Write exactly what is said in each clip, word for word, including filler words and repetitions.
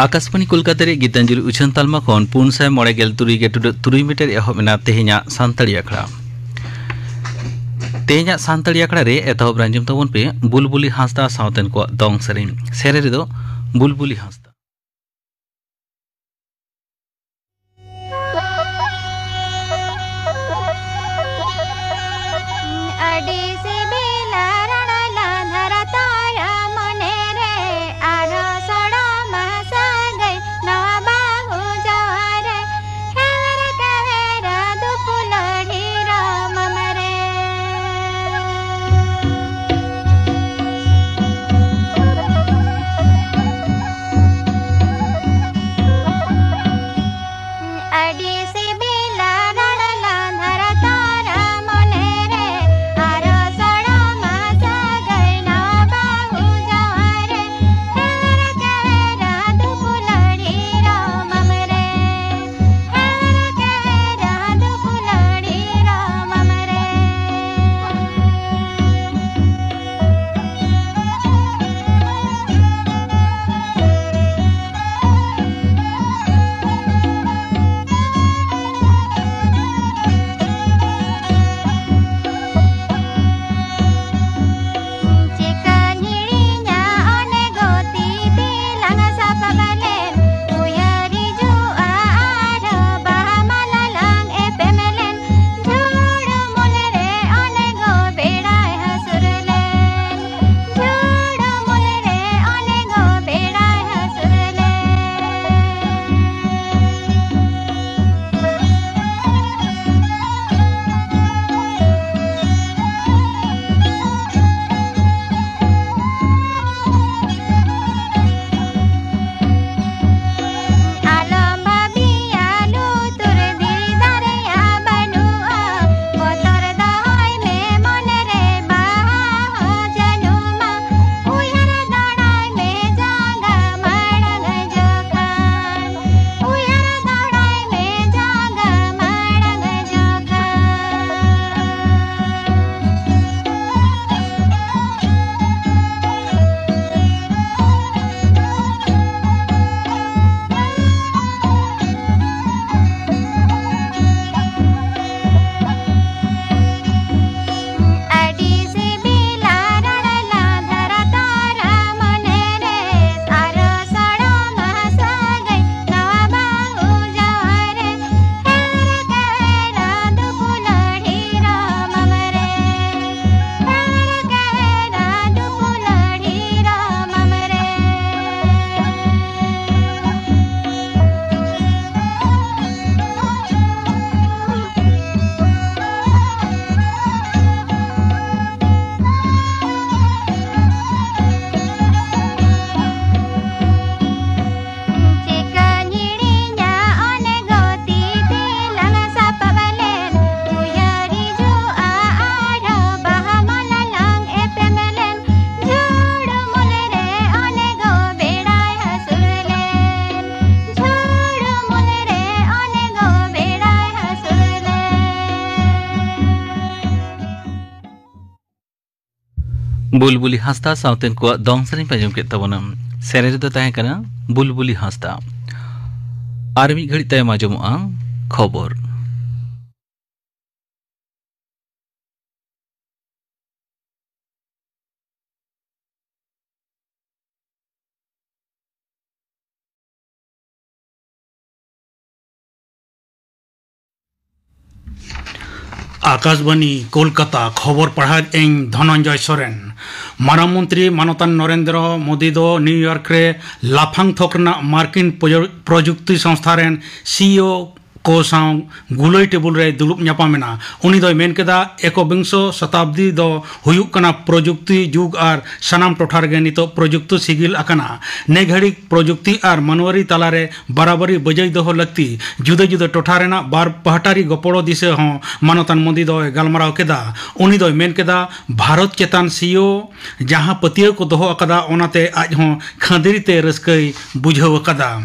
ᱟᱠᱟᱥᱵᱟᱬᱤ ᱠᱳᱞᱠᱟᱛᱟ ᱨᱮ ᱜᱤᱛᱟᱧᱡᱚᱞᱤ ᱩᱪᱷᱟᱹᱱ ᱛᱟᱞᱢᱟ ᱠᱷᱚᱱ ᱯᱩᱱ ᱥᱟᱭ ᱢᱚᱬᱮ ᱜᱮᱞ ᱛᱩᱨᱩᱭ ᱜᱮ ᱴᱩᱰᱟᱹᱜ ᱛᱩᱨᱩᱭ ᱢᱤᱴᱟᱨ ᱮᱦᱚᱵ ᱮᱱᱟ ᱛᱮᱦᱮᱧᱟᱜ ᱥᱟᱱᱛᱟᱲᱤ ᱟᱠᱷᱲᱟ᱾ ᱛᱮᱦᱮᱧᱟᱜ ᱥᱟᱱᱛᱟᱲᱤ ᱟᱠᱷᱲᱟ ᱨᱮ ᱮᱛᱚᱦᱚᱵ ᱨᱮ ᱟᱸᱡᱚᱢ ᱛᱟᱵᱚᱱ ᱯᱮ ᱵᱩᱞᱵᱩᱞᱤ ᱦᱟᱸᱥᱫᱟ ᱥᱟᱶᱛᱮᱱ ᱠᱚᱣᱟᱜ ᱫᱚᱝ ᱥᱮᱨᱮᱧ᱾ ᱥᱮᱨᱮᱧ ᱨᱮᱫᱚ ᱵᱩᱞᱵᱩᱞᱤ ᱦᱟᱸᱥᱫᱟ᱾ ᱟᱹᱰᱤ ᱥᱤᱵᱤᱞᱟ ᱨᱚᱲ ᱞᱟᱸᱫᱷᱟᱨᱟ ᱛᱚᱨᱟ ᱢᱚᱱᱮ ᱨᱮ, ᱟᱨᱦᱚᱸ ᱥᱚᱲᱚᱢᱟ ᱥᱟᱹᱜᱟᱹᱭ ᱱᱚᱣᱟ ᱵᱟᱹᱦᱩ ᱡᱟᱶᱟᱭ ᱨᱮ᱾ ᱦᱮᱣᱮᱨ ᱠᱟᱣᱮᱨᱟ ᱫᱩᱯᱩᱞᱟᱹᱲ ᱦᱤᱨᱚᱢ ᱟᱢᱨᱮ᱾ ᱵᱩᱞᱵᱩᱞᱤ ᱦᱟᱸᱥᱫᱟ ᱥᱟᱶᱛᱮ ᱩᱱᱠᱩᱣᱟᱜ ᱫᱚᱝ ᱥᱮᱨᱮᱧ ᱯᱮ ᱟᱸᱡᱚᱢ ᱠᱮᱫ ᱛᱟᱵᱚᱱᱟ᱾ ᱥᱮᱨᱮᱧ ᱨᱮᱫᱚ ᱛᱟᱦᱮᱸ ᱠᱟᱱᱟ ᱵᱩᱞᱵᱩᱞᱤ ᱦᱟᱸᱥᱫᱟ᱾ ᱟᱨ ᱢᱤᱫ ᱜᱷᱟᱹᱲᱤᱡ ᱛᱟᱭᱚᱢ ᱟᱸᱡᱚᱢᱚᱜᱼᱟ ᱠᱷᱚᱵᱚᱨ᱾ ᱟᱠᱟᱥᱵᱟᱱᱤ ᱠᱳᱞᱠᱟᱛᱟ, ᱠᱷᱚᱵᱚᱨ ᱯᱟᱲᱦᱟᱣᱮᱫ ᱟᱹᱧ ᱫᱷᱚᱱᱚᱱᱡᱚᱭ ᱥᱚᱨᱮᱱ᱾ ᱢᱟᱨᱟᱝ ᱢᱚᱱᱛᱨᱤ ᱢᱟᱱᱚᱛᱟᱱ ᱱᱚᱨᱮᱱᱫᱨᱚ ᱢᱳᱫᱤ ᱫᱚ ᱱᱤᱭᱩᱭᱚᱨᱠ ᱨᱮ ᱞᱟᱯᱷᱟᱝ ᱛᱷᱚᱠ ᱨᱮᱱᱟᱜ ᱢᱟᱨᱠᱤᱱ ᱯᱨᱚᱡᱩ-, ᱯᱨᱚᱡᱩᱠᱛᱤ ᱥᱚᱝᱥᱛᱷᱟ ᱨᱮᱱ ᱥᱤᱤᱳ ᱠᱚ ᱥᱟᱶ ᱜᱩᱞᱟᱹᱭ ᱴᱮᱵᱩᱞ ᱨᱮᱭ ᱫᱩᱲᱩᱵ ᱧᱟᱯᱟᱢ ᱮᱱᱟ᱾ ᱩᱱᱤ ᱫᱚᱭ ᱢᱮᱱ ᱠᱮᱫᱟ, ᱮᱠᱚᱵᱤᱝᱥᱚ ᱥᱚᱛᱟᱵᱫᱤ ᱫᱚ ᱦᱩᱭᱩᱜ ᱠᱟᱱᱟ ᱯᱨᱚᱡᱩᱠᱛᱤ ᱡᱩᱜᱽ ᱟᱨ ᱥᱟᱱᱟᱢ ᱴᱚᱴᱷᱟ ᱨᱮᱜᱮ ᱱᱤᱛᱚᱜ ᱯᱨᱚᱡᱩᱠᱛᱤ ᱥᱤᱜᱤᱞ ᱟᱠᱟᱱᱟ᱾ ᱱᱮ ᱜᱷᱟᱹᱲᱤᱡ ᱯᱨᱚᱡᱩᱠᱛᱤ ᱟᱨ ᱢᱟᱱᱣᱟᱨᱤ ᱛᱟᱞᱟᱨᱮ ᱵᱟᱨᱟᱵᱟᱨᱤ ᱵᱟᱹᱡᱟᱹᱭ ᱫᱚᱦᱚ ᱞᱟᱹᱠᱛᱤ᱾ ᱡᱩᱫᱟᱹ ᱡᱩᱫᱟᱹ ᱴᱚᱴᱷᱟ ᱨᱮᱱᱟᱜ ᱵᱟᱨ ᱯᱟᱦᱴᱟᱨᱤ ᱜᱚᱯᱚᱲᱚ ᱫᱤᱥᱟᱹ ᱦᱚᱸ ᱢᱟᱱᱚᱛᱟᱱ ᱢᱳᱫᱤ ᱫᱚᱭ ᱜᱟᱞᱢᱟᱨᱟᱣ ᱠᱮᱫᱟ᱾ ᱩᱱᱤ ᱫᱚᱭ ᱢᱮᱱ ᱠᱮᱫᱟ, ᱵᱷᱟᱨᱚᱛ ᱪᱮᱛᱟᱱ ᱥᱤᱭᱳ ᱡᱟᱦᱟᱸ ᱯᱟᱹᱛᱭᱟᱹᱣ ᱠᱚ ᱫᱚᱦᱚ ᱟᱠᱟᱫᱟ, ᱚᱱᱟᱛᱮ ᱟᱡ ᱦᱚᱸ ᱠᱷᱟᱹᱫᱽᱨᱤ ᱛᱮ ᱨᱟᱹᱥᱠᱟᱹᱭ ᱵᱩᱡᱷᱟᱹᱣ ᱟᱠᱟᱫᱟ᱾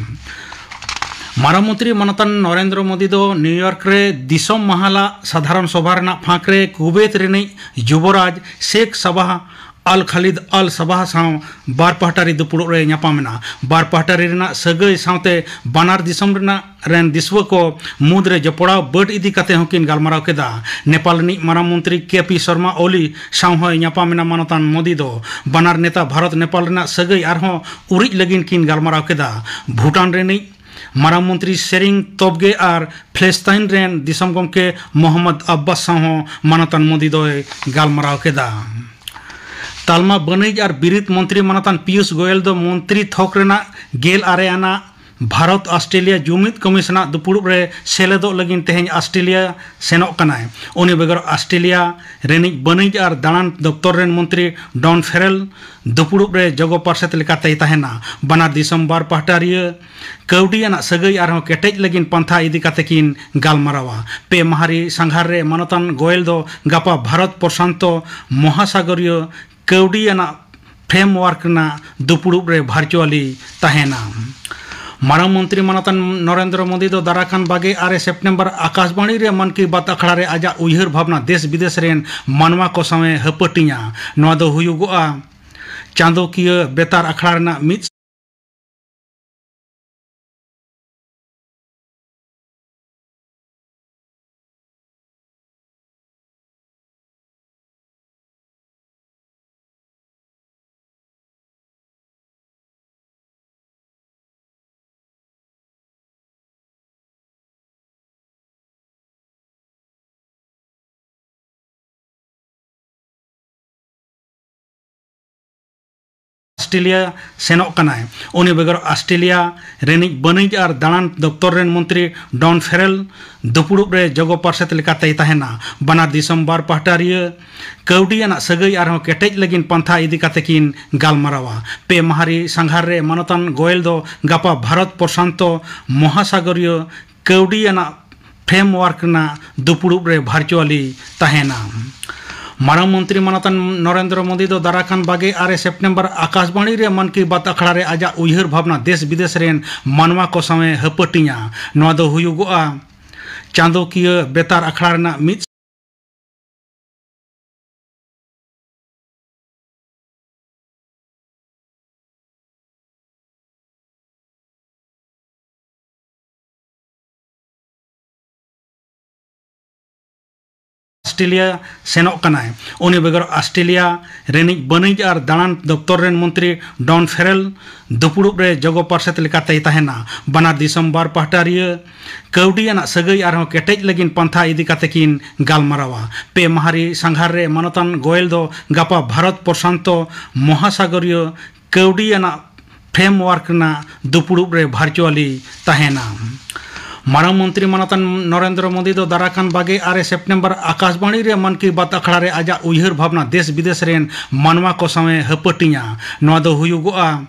ᱢᱟᱨᱟᱝ ᱢᱚᱱᱛᱨᱤ ᱢᱟᱱᱚᱛᱟᱱ ᱱᱚᱨᱮᱱᱫᱨᱚ ᱢᱳᱫᱤ ᱫᱚ ᱱᱤᱭᱩᱭᱚᱨᱠ ᱨᱮ ᱫᱤᱥᱚᱢ ᱢᱟᱦᱟᱞᱟ ᱥᱟᱫᱷᱟᱨᱚᱱ ᱥᱚᱵᱷᱟ ᱨᱮᱱᱟᱜ ᱯᱷᱟᱸᱠ ᱨᱮ ᱠᱩᱵᱮᱛ ᱨᱤᱱᱤᱡ ᱡᱩᱵᱚᱨᱟᱡᱽ ᱥᱮᱠᱷ ᱥᱟᱵᱟᱦ ᱟᱞ ᱠᱷᱟᱞᱤᱫ ᱟᱞ ᱥᱟᱵᱟᱦ ᱥᱟᱶ ᱵᱟᱨ ᱯᱟᱦᱴᱟᱨᱤ ᱫᱩᱯᱩᱲᱩᱵ ᱨᱮ ᱧᱟᱯᱟᱢ ᱮᱱᱟ᱾ ᱵᱟᱨ ᱯᱟᱦᱴᱟᱨᱤ ᱨᱮᱱᱟᱜ ᱥᱟᱹᱜᱟᱹᱭ ᱥᱟᱶᱛᱮ ᱵᱟᱱᱟᱨ ᱫᱤᱥᱚᱢ ᱨᱮᱱᱟᱜ ᱨᱮᱱ ᱫᱤᱥᱩᱣᱟᱹ ᱠᱚ ᱢᱩᱫᱽᱨᱮ ᱡᱚᱯᱲᱟᱣ ᱵᱟᱹᱰ ᱤᱫᱤ ᱠᱟᱛᱮ ᱦᱚᱸᱠᱤᱱ ᱜᱟᱞᱢᱟᱨᱟᱣ ᱠᱮᱫᱟ᱾ ᱱᱮᱯᱟᱞ ᱨᱤᱱᱤᱡ ᱢᱟᱨᱟᱝ ᱢᱚᱱᱛᱨᱤ ᱠᱮ ᱯᱤ ᱥᱚᱨᱢᱟ ᱳᱞᱤ ᱥᱟᱶ ᱦᱚᱸᱭ ᱧᱟᱯᱟᱢ ᱮᱱᱟ ᱢᱟᱱᱚᱛᱟᱱ ᱢᱳᱫᱤ ᱫᱚ᱾ ᱵᱟᱱᱟᱨ ᱱᱮᱛᱟ ᱵᱷᱟᱨᱚᱛ ᱱᱮᱯᱟᱞ ᱨᱮᱱᱟᱜ ᱥᱟᱹᱜᱟᱹᱭ ᱟᱨᱦᱚᱸ ᱩᱨᱤᱡ ᱞᱟᱹᱜᱤᱫ ᱠᱤᱱ ᱜᱟᱞᱢᱟᱨᱟᱣ ᱠᱮᱫᱟ᱾ ᱵᱷᱩᱴᱟᱱ ᱨᱤᱱᱤᱡ ᱢᱟᱨᱟᱝ ᱢᱚᱱᱛᱨᱤ ᱥᱮᱨᱤᱝ ᱛᱚᱵᱜᱮ ᱟᱨ ᱯᱷᱞᱮᱥᱛᱟᱭᱤᱱ ᱨᱮᱱ ᱫᱤᱥᱚᱢ ᱜᱚᱢᱠᱮ ᱢᱚᱦᱚᱢᱢᱚᱫᱽ ᱟᱵᱵᱟᱥ ᱥᱟᱶ ᱦᱚᱸ ᱢᱟᱱᱚᱛᱟᱱ ᱢᱳᱫᱤ ᱫᱚᱭ ᱜᱟᱞᱢᱟᱨᱟᱣ ᱠᱮᱫᱟ᱾ ᱛᱟᱞᱢᱟ ᱵᱟᱹᱱᱤᱡᱽ ᱟᱨ ᱵᱤᱨᱤᱫ ᱢᱚᱱᱛᱨᱤ ᱢᱟᱱᱚᱛᱟᱱ ᱯᱤᱭᱩᱥ ᱜᱳᱭᱮᱞ ᱫᱚ ᱢᱚᱱᱛᱨᱤ ᱛᱷᱚᱠ ᱨᱮᱱᱟᱜ ᱜᱮᱞ ᱟᱨᱮ ᱟᱱᱟᱜ ᱵᱷᱟᱨᱚᱛ ᱚᱥᱴᱨᱮᱞᱤᱭᱟ ᱡᱩᱢᱤᱫ ᱠᱚᱢᱤᱥᱚᱱᱟᱜ ᱫᱩᱯᱩᱲᱩᱵ ᱨᱮ ᱥᱮᱞᱮᱫᱚᱜ ᱞᱟᱹᱜᱤᱫ ᱛᱮᱦᱮᱧ ᱚᱥᱴᱨᱮᱞᱤᱭᱟ ᱥᱮᱱᱚᱜ ᱠᱟᱱᱟᱭ᱾ ᱩᱱᱤ ᱵᱮᱜᱚᱨ ᱚᱥᱴᱨᱮᱞᱤᱭᱟ ᱨᱤᱱᱤᱡ ᱵᱟᱹᱱᱤᱡᱽ ᱟᱨ ᱫᱟᱬᱟᱱ ᱫᱚᱯᱛᱚᱨ ᱨᱮᱱ ᱢᱚᱱᱛᱨᱤ ᱰᱚᱱ ᱯᱷᱮᱨᱮᱞ ᱫᱩᱯᱩᱲᱩᱵ ᱨᱮ ᱡᱚᱜᱚ ᱯᱟᱨᱥᱮᱛ ᱞᱮᱠᱟᱛᱮᱭ ᱛᱟᱦᱮᱱᱟ᱾ ᱵᱟᱱᱟᱨ ᱫᱤᱥᱚᱢ ᱵᱟᱨ ᱯᱟᱦᱴᱟᱨᱤᱭᱟᱹ ᱠᱟᱹᱣᱰᱤ ᱟᱱᱟᱜ ᱥᱟᱹᱜᱟᱹᱭ ᱟᱨᱦᱚᱸ ᱠᱮᱴᱮᱡ ᱞᱟᱹᱜᱤᱫ ᱯᱟᱱᱛᱷᱟ ᱤᱫᱤ ᱠᱟᱛᱮ ᱠᱤᱱ ᱜᱟᱞᱢᱟᱨᱟᱣᱟ᱾ ᱯᱮ ᱢᱟᱦᱟᱨᱤ ᱥᱟᱸᱜᱷᱟᱨ ᱨᱮ ᱢᱟᱱᱚᱛᱟᱱ ᱜᱳᱭᱮᱞ ᱫᱚ ᱜᱟᱯᱟ ᱵᱷᱟᱨᱚᱛ ᱯᱨᱚᱥᱟᱱᱛᱚ ᱢᱚᱦᱟᱥᱟᱜᱚᱨᱤᱭᱟᱹ ᱠᱟᱹᱣᱰᱤ ᱟᱱᱟᱜ ᱯᱷᱨᱮᱢᱣᱟᱨᱠ ᱨᱮᱱᱟᱜ ᱫᱩᱯᱩᱲᱩᱵ ᱨᱮ ᱵᱷᱟᱨᱪᱩᱣᱟᱞᱤ ᱛᱟᱦᱮᱱᱟ᱾ ᱢᱟᱨᱟᱝ ᱢᱚᱱᱛᱨᱤ ᱢᱟᱱᱚᱛᱟᱱ ᱱᱚᱨᱮᱱᱫᱨᱚ ᱢᱳᱫᱤ ᱫᱚ ᱫᱟᱨᱟᱠᱟᱱ ᱵᱟᱜᱮ ᱟᱨᱮ ᱥᱮᱯᱴᱮᱢᱵᱚᱨ ᱟᱠᱟᱥᱵᱟᱬᱤ ᱨᱮ ᱢᱚᱱ ᱠᱤ ᱵᱟᱛ ᱟᱠᱷᱲᱟ ᱨᱮ ᱟᱡᱟᱜ ᱩᱭᱦᱟᱹᱨ ᱵᱷᱟᱵᱽᱱᱟ ᱫᱮᱥ ᱵᱤᱫᱮᱥ ᱨᱮᱱ ᱢᱟᱱᱣᱟ ᱠᱚ ᱥᱟᱶ ᱮ ᱦᱟᱹᱯᱟᱹᱴᱤᱧᱟ᱾ ᱱᱚᱣᱟ ᱫᱚ ᱦᱩᱭᱩᱜᱚᱜᱼᱟ ᱪᱟᱸᱫᱚᱠᱤᱭᱟᱹ ᱵᱮᱛᱟᱨ ᱟᱠᱷᱲᱟ ᱨᱮᱱᱟᱜ ᱢᱤᱫ ᱚᱥᱴᱨᱮᱞᱤᱭᱟ ᱥᱮᱱᱚᱜ ᱠᱟᱱᱟᱭ᱾ ᱩᱱᱤ ᱵᱮᱜᱚᱨ ᱚᱥᱴᱨᱮᱞᱤᱭᱟ ᱨᱤᱱᱤᱡ ᱵᱟᱹᱱᱤᱡᱽ ᱟᱨ ᱫᱟᱬᱟᱱ ᱫᱚᱯᱛᱚᱨ ᱨᱮᱱ ᱢᱚᱱᱛᱨᱤ ᱰᱚᱱ ᱯᱷᱮᱨᱮᱞ ᱫᱩᱯᱲᱩᱵ ᱨᱮ ᱡᱚᱜᱚ ᱯᱟᱨᱥᱮᱛ ᱞᱮᱠᱟᱛᱮᱭ ᱛᱟᱦᱮᱱᱟ᱾ ᱵᱟᱱᱟᱨ ᱫᱤᱥᱚᱢ ᱵᱟᱨ ᱯᱟᱦᱴᱟ ᱨᱤᱭᱟᱹ ᱠᱟᱹᱣᱰᱤ ᱟᱱᱟᱜ ᱥᱟᱹᱜᱟᱹᱭ ᱟᱨᱦᱚᱸ ᱠᱮᱴᱮᱡ ᱞᱟᱹᱜᱤᱫ ᱯᱟᱱᱛᱷᱟ ᱤᱫᱤ ᱠᱟᱛᱮ ᱠᱤᱱ ᱜᱟᱞᱢᱟᱨᱟᱣᱟ᱾ ᱯᱮ ᱢᱟᱦᱟ ᱨᱤ ᱥᱟᱸᱜᱷᱟᱨ ᱨᱮ ᱢᱟᱱᱚᱛᱟᱱ ᱜᱳᱭᱮᱞ ᱫᱚ ᱜᱟᱯᱟ ᱵᱷᱟᱨᱚᱛ ᱯᱨᱚᱥᱟᱱᱛᱚ ᱢᱚᱦᱟᱥᱟᱜᱚᱨᱤᱭᱟᱹ ᱠᱟᱹᱣᱰᱤ ᱟᱱᱟᱜ ᱯᱷᱨᱮᱢᱣᱟᱨᱠ ᱨᱮᱱᱟᱜ ᱫᱩᱯᱲᱩᱵ ᱨᱮ ᱵᱷᱟᱨᱪᱩᱣᱟᱞᱤ ᱛᱟᱦᱮᱱᱟ᱾ ᱢᱟᱨᱟᱝ ᱢᱚᱱᱛᱨᱤ ᱢᱟᱱᱚᱛᱟᱱ ᱱᱚᱨᱮᱱᱫᱨᱚ ᱢᱳᱫᱤ ᱫᱚ ᱫᱟᱨᱟᱠᱟᱱ ᱵᱟᱜᱮ ᱟᱨᱮ ᱥᱮᱯᱴᱮᱢᱵᱚᱨ ᱟᱠᱟᱥᱵᱟᱬᱤ ᱨᱮ ᱢᱚᱱ ᱠᱤ ᱵᱟᱛ ᱟᱠᱷᱲᱟ ᱨᱮ ᱟᱡᱟᱜ ᱩᱭᱦᱟᱹᱨ ᱵᱷᱟᱵᱽᱱᱟ ᱫᱮᱥ ᱵᱤᱫᱮᱥ ᱨᱮᱱ ᱢᱟᱱᱣᱟ ᱠᱚ ᱥᱟᱶ ᱮ ᱦᱟᱹᱯᱟᱹᱴᱤᱧᱟ᱾ ᱱᱚᱣᱟ ᱫᱚ ᱦᱩᱭᱩᱜᱚᱜᱼᱟ ᱪᱟᱸᱫᱚᱠᱤᱭᱟᱹ ᱵᱮᱛᱟᱨ ᱟᱠᱷᱲᱟ ᱨᱮᱱᱟᱜ ᱢᱤᱫ ᱚᱥᱴᱨᱮᱞᱤᱭᱟ ᱥᱮᱱᱚᱜ ᱠᱟᱱᱟᱭ᱾ ᱩᱱᱤ ᱵᱮᱜᱚᱨ ᱚᱥᱴᱨᱮᱞᱤᱭᱟ ᱨᱤᱱᱤᱡ ᱵᱟᱹᱱᱤᱡᱽ ᱟᱨ ᱫᱟᱬᱟᱱ ᱫᱚᱯᱛᱚᱨ ᱨᱮᱱ ᱢᱚᱱᱛᱨᱤ ᱰᱚᱱ ᱯᱷᱮᱨᱮᱞ ᱫᱩᱯᱲᱩᱵ ᱨᱮ ᱡᱚᱜᱚ ᱯᱟᱨᱥᱮᱛ ᱞᱮᱠᱟᱛᱮᱭ ᱛᱟᱦᱮᱱᱟ᱾ ᱵᱟᱱᱟᱨ ᱫᱤᱥᱚᱢ ᱵᱟᱨ ᱯᱟᱦᱴᱟ ᱨᱤᱭᱟᱹ ᱠᱟᱹᱣᱰᱤ ᱟᱱᱟᱜ ᱥᱟᱹᱜᱟᱹᱭ ᱟᱨᱦᱚᱸ ᱠᱮᱴᱮᱡ ᱞᱟᱹᱜᱤᱫ ᱯᱟᱱᱛᱷᱟ ᱤᱫᱤ ᱠᱟᱛᱮ ᱠᱤᱱ ᱜᱟᱞᱢᱟᱨᱟᱣᱟ᱾ ᱯᱮ ᱢᱟᱦᱟ ᱨᱤ ᱥᱟᱸᱜᱷᱟᱨ ᱨᱮ ᱢᱟᱱᱚᱛᱟᱱ ᱜᱳᱭᱮᱞ ᱫᱚ ᱜᱟᱯᱟ ᱵᱷᱟᱨᱚᱛ ᱯᱨᱚᱥᱟᱱᱛᱚ ᱢᱚᱦᱟᱥᱟᱜᱚᱨᱤᱭᱟᱹ ᱠᱟᱹᱣᱰᱤ ᱟᱱᱟᱜ ᱯᱷᱨᱮᱢᱣᱟᱨᱠ ᱨᱮᱱᱟᱜ ᱫᱩᱯᱲᱩᱵ ᱨᱮ ᱵᱷᱟᱨᱪᱩᱣᱟᱞᱤ ᱛᱟᱦᱮᱱᱟ᱾ ᱢᱟᱨᱟᱝ ᱢᱚᱱᱛᱨᱤ ᱢᱟᱱᱚᱛᱟᱱ ᱱᱚᱨᱮᱱᱫᱨᱚ ᱢᱳᱫᱤ ᱫᱚ ᱫᱟᱨᱟᱠᱟᱱ ᱵᱟᱜᱮ ᱟᱨᱮ ᱥᱮᱯᱴᱮᱢᱵᱚᱨ ᱟᱠᱟᱥᱵᱟᱬᱤ ᱨᱮ ᱢᱚᱱ ᱠᱤ ᱵᱟᱛ ᱟᱠᱷᱲᱟ ᱨᱮ ᱟᱡᱟᱜ ᱩᱭᱦᱟᱹᱨ ᱵᱷᱟᱵᱽᱱᱟ ᱫᱮᱥ ᱵᱤᱫᱮᱥ ᱨᱮᱱ ᱢᱟᱱᱣᱟ ᱠᱚ ᱥᱟᱶ ᱮ ᱦᱟᱹᱯᱟᱹᱴᱤᱧᱟ᱾ ᱱᱚᱣᱟ ᱫᱚ ᱦᱩᱭᱩᱜᱚᱜᱼᱟ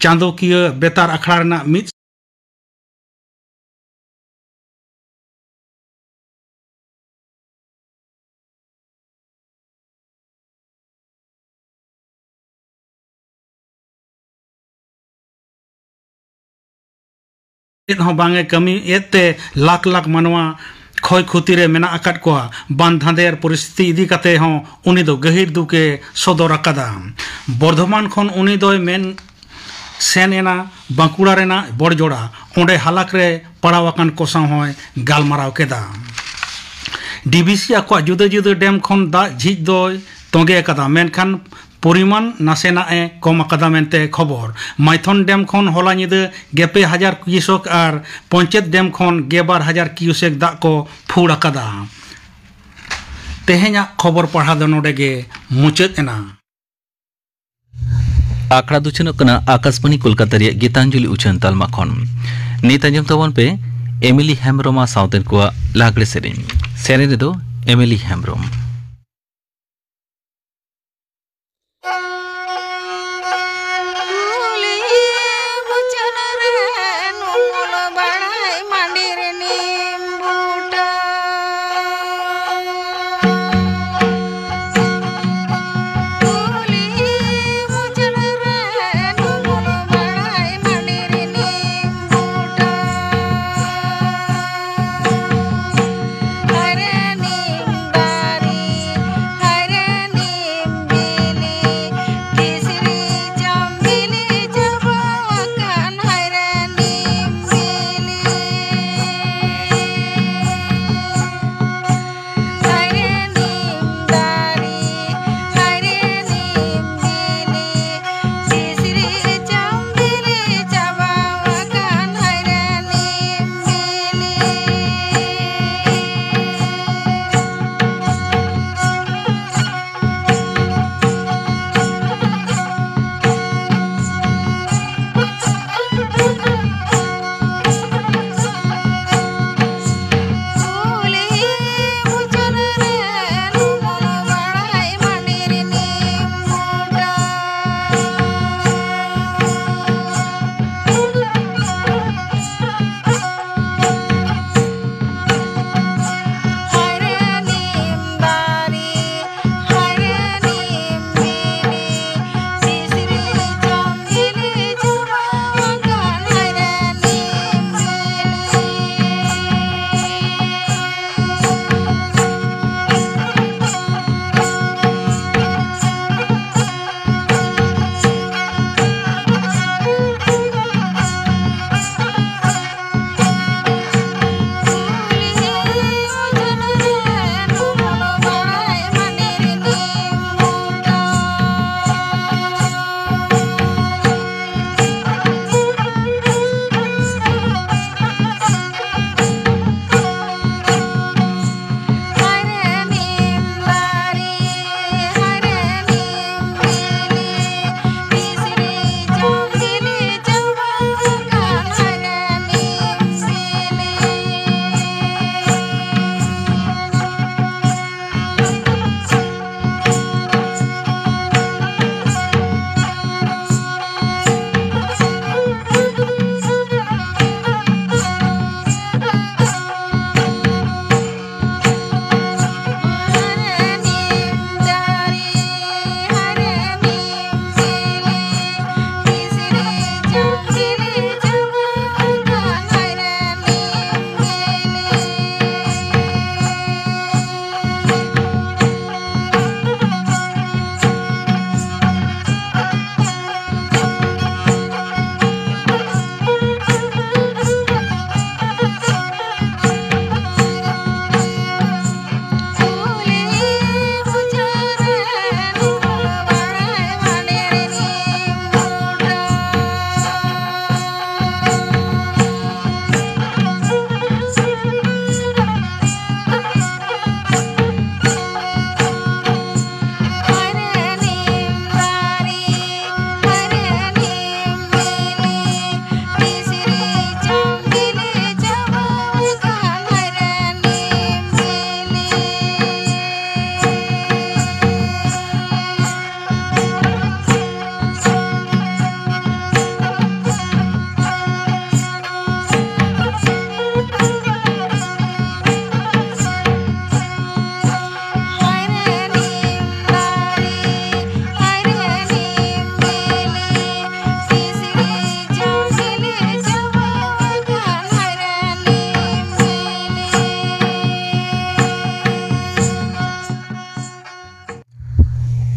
ᱪᱟᱸᱫᱚᱠᱤᱭᱟᱹ ᱵᱮᱛᱟᱨ ᱟᱠᱷᱲᱟ ᱨᱮᱱᱟᱜ ᱢᱤᱫ ᱪᱮᱫ ᱦᱚᱸ ᱵᱟᱝ ᱮ ᱠᱟᱹᱢᱤᱭᱮᱫ ᱛᱮ ᱞᱟᱠᱷ ᱞᱟᱠᱷ ᱢᱟᱱᱣᱟ ᱠᱷᱚᱭ ᱠᱷᱚᱛᱤ ᱨᱮ ᱢᱮᱱᱟᱜ ᱟᱠᱟᱫ ᱠᱚᱣᱟ᱾ ᱵᱟᱱ ᱫᱷᱟᱸᱫᱮᱨ ᱯᱚᱨᱤᱥᱛᱷᱤᱛᱤ ᱤᱫᱤ ᱠᱟᱛᱮ ᱦᱚᱸ ᱩᱱᱤ ᱫᱚ ᱜᱟᱹᱦᱤᱨ ᱫᱩᱠ ᱮ ᱥᱚᱫᱚᱨ ᱟᱠᱟᱫᱟ᱾ ᱵᱚᱨᱫᱷᱚᱢᱟᱱ ᱠᱷᱚᱱ ᱩᱱᱤ ᱫᱚᱭ ᱢᱮᱱ ᱥᱮᱱ ᱮᱱᱟ ᱵᱟᱸᱠᱩᱲᱟ ᱨᱮᱱᱟᱜ ᱵᱚᱲᱡᱚᱲᱟ᱾ ᱚᱸᱰᱮ ᱦᱟᱞᱟᱠ ᱨᱮ ᱯᱟᱲᱟᱣ ᱟᱠᱟᱱ ᱠᱚ ᱥᱟᱶ ᱦᱚᱸᱭ ᱜᱟᱞᱢᱟᱨᱟᱣ ᱠᱮᱫᱟ᱾ ᱰᱤ ᱵᱤ ᱥᱤ ᱟᱠᱚᱣᱟᱜ ᱡᱩᱫᱟᱹ ᱡᱩᱫᱟᱹ ᱰᱮᱢ ᱠᱷᱚᱱ ᱫᱟᱜ ᱡᱷᱤᱡ ᱫᱚᱭ ᱛᱚᱸᱜᱮ ᱟᱠᱟᱫᱟ, ᱢᱮᱱᱠᱷᱟᱱ ᱯᱚᱨᱤᱢᱟᱱ ᱱᱟᱥᱮᱱᱟᱜ ᱮ ᱠᱚᱢ ᱟᱠᱟᱫᱟ ᱢᱮᱱᱛᱮ ᱠᱷᱚᱵᱚᱨ᱾ ᱢᱟᱭᱛᱷᱚᱱ ᱰᱮᱢ ᱠᱷᱚᱱ ᱦᱚᱞᱟ ᱧᱤᱫᱟᱹ ᱜᱮᱞ ᱯᱮ ᱦᱟᱡᱟᱨ ᱠᱤᱭᱩᱥᱮᱠ ᱟᱨ ᱯᱚᱧᱪᱮᱛ ᱰᱮᱢ ᱠᱷᱚᱱ ᱜᱮᱞ ᱵᱟᱨ ᱦᱟᱡᱟᱨ ᱠᱤᱭᱩᱥᱮᱠ ᱫᱟᱜ ᱠᱚ ᱯᱷᱩᱲ ᱟᱠᱟᱫᱟ᱾ ᱛᱮᱦᱮᱧᱟᱜ ᱠᱷᱚᱵᱚᱨ ᱯᱟᱲᱦᱟᱣ ᱫᱚ ᱱᱚᱰᱮ ᱜᱮ ᱢᱩᱪᱟᱹᱫ ᱮᱱᱟ᱾ ᱟᱠᱷᱲᱟ ᱫᱚ ᱩᱪᱷᱟᱹᱱᱚᱜ ᱠᱟᱱᱟ ᱟᱠᱟᱥᱵᱟᱬᱤ ᱠᱳᱞᱠᱟᱛᱟ ᱨᱮᱭᱟᱜ ᱜᱤᱛᱟᱧᱡᱚᱞᱤ ᱩᱪᱷᱟᱹᱱ ᱛᱟᱞᱢᱟ ᱠᱷᱚᱱ᱾ ᱱᱤᱛ ᱟᱸᱡᱚᱢ ᱛᱟᱵᱚᱱ ᱯᱮ ᱮᱢᱤᱞᱤ ᱦᱮᱢᱵᱨᱚᱢ ᱟᱨ ᱥᱟᱶᱛᱮᱱ ᱠᱚᱣᱟᱜ ᱞᱟᱜᱽᱲᱮ ᱥᱮᱨᱮᱧ᱾ ᱥᱮᱨᱮᱧ ᱨᱮᱫᱚ ᱮᱢᱤᱞᱤ ᱦᱮᱢᱵᱨᱚᱢ᱾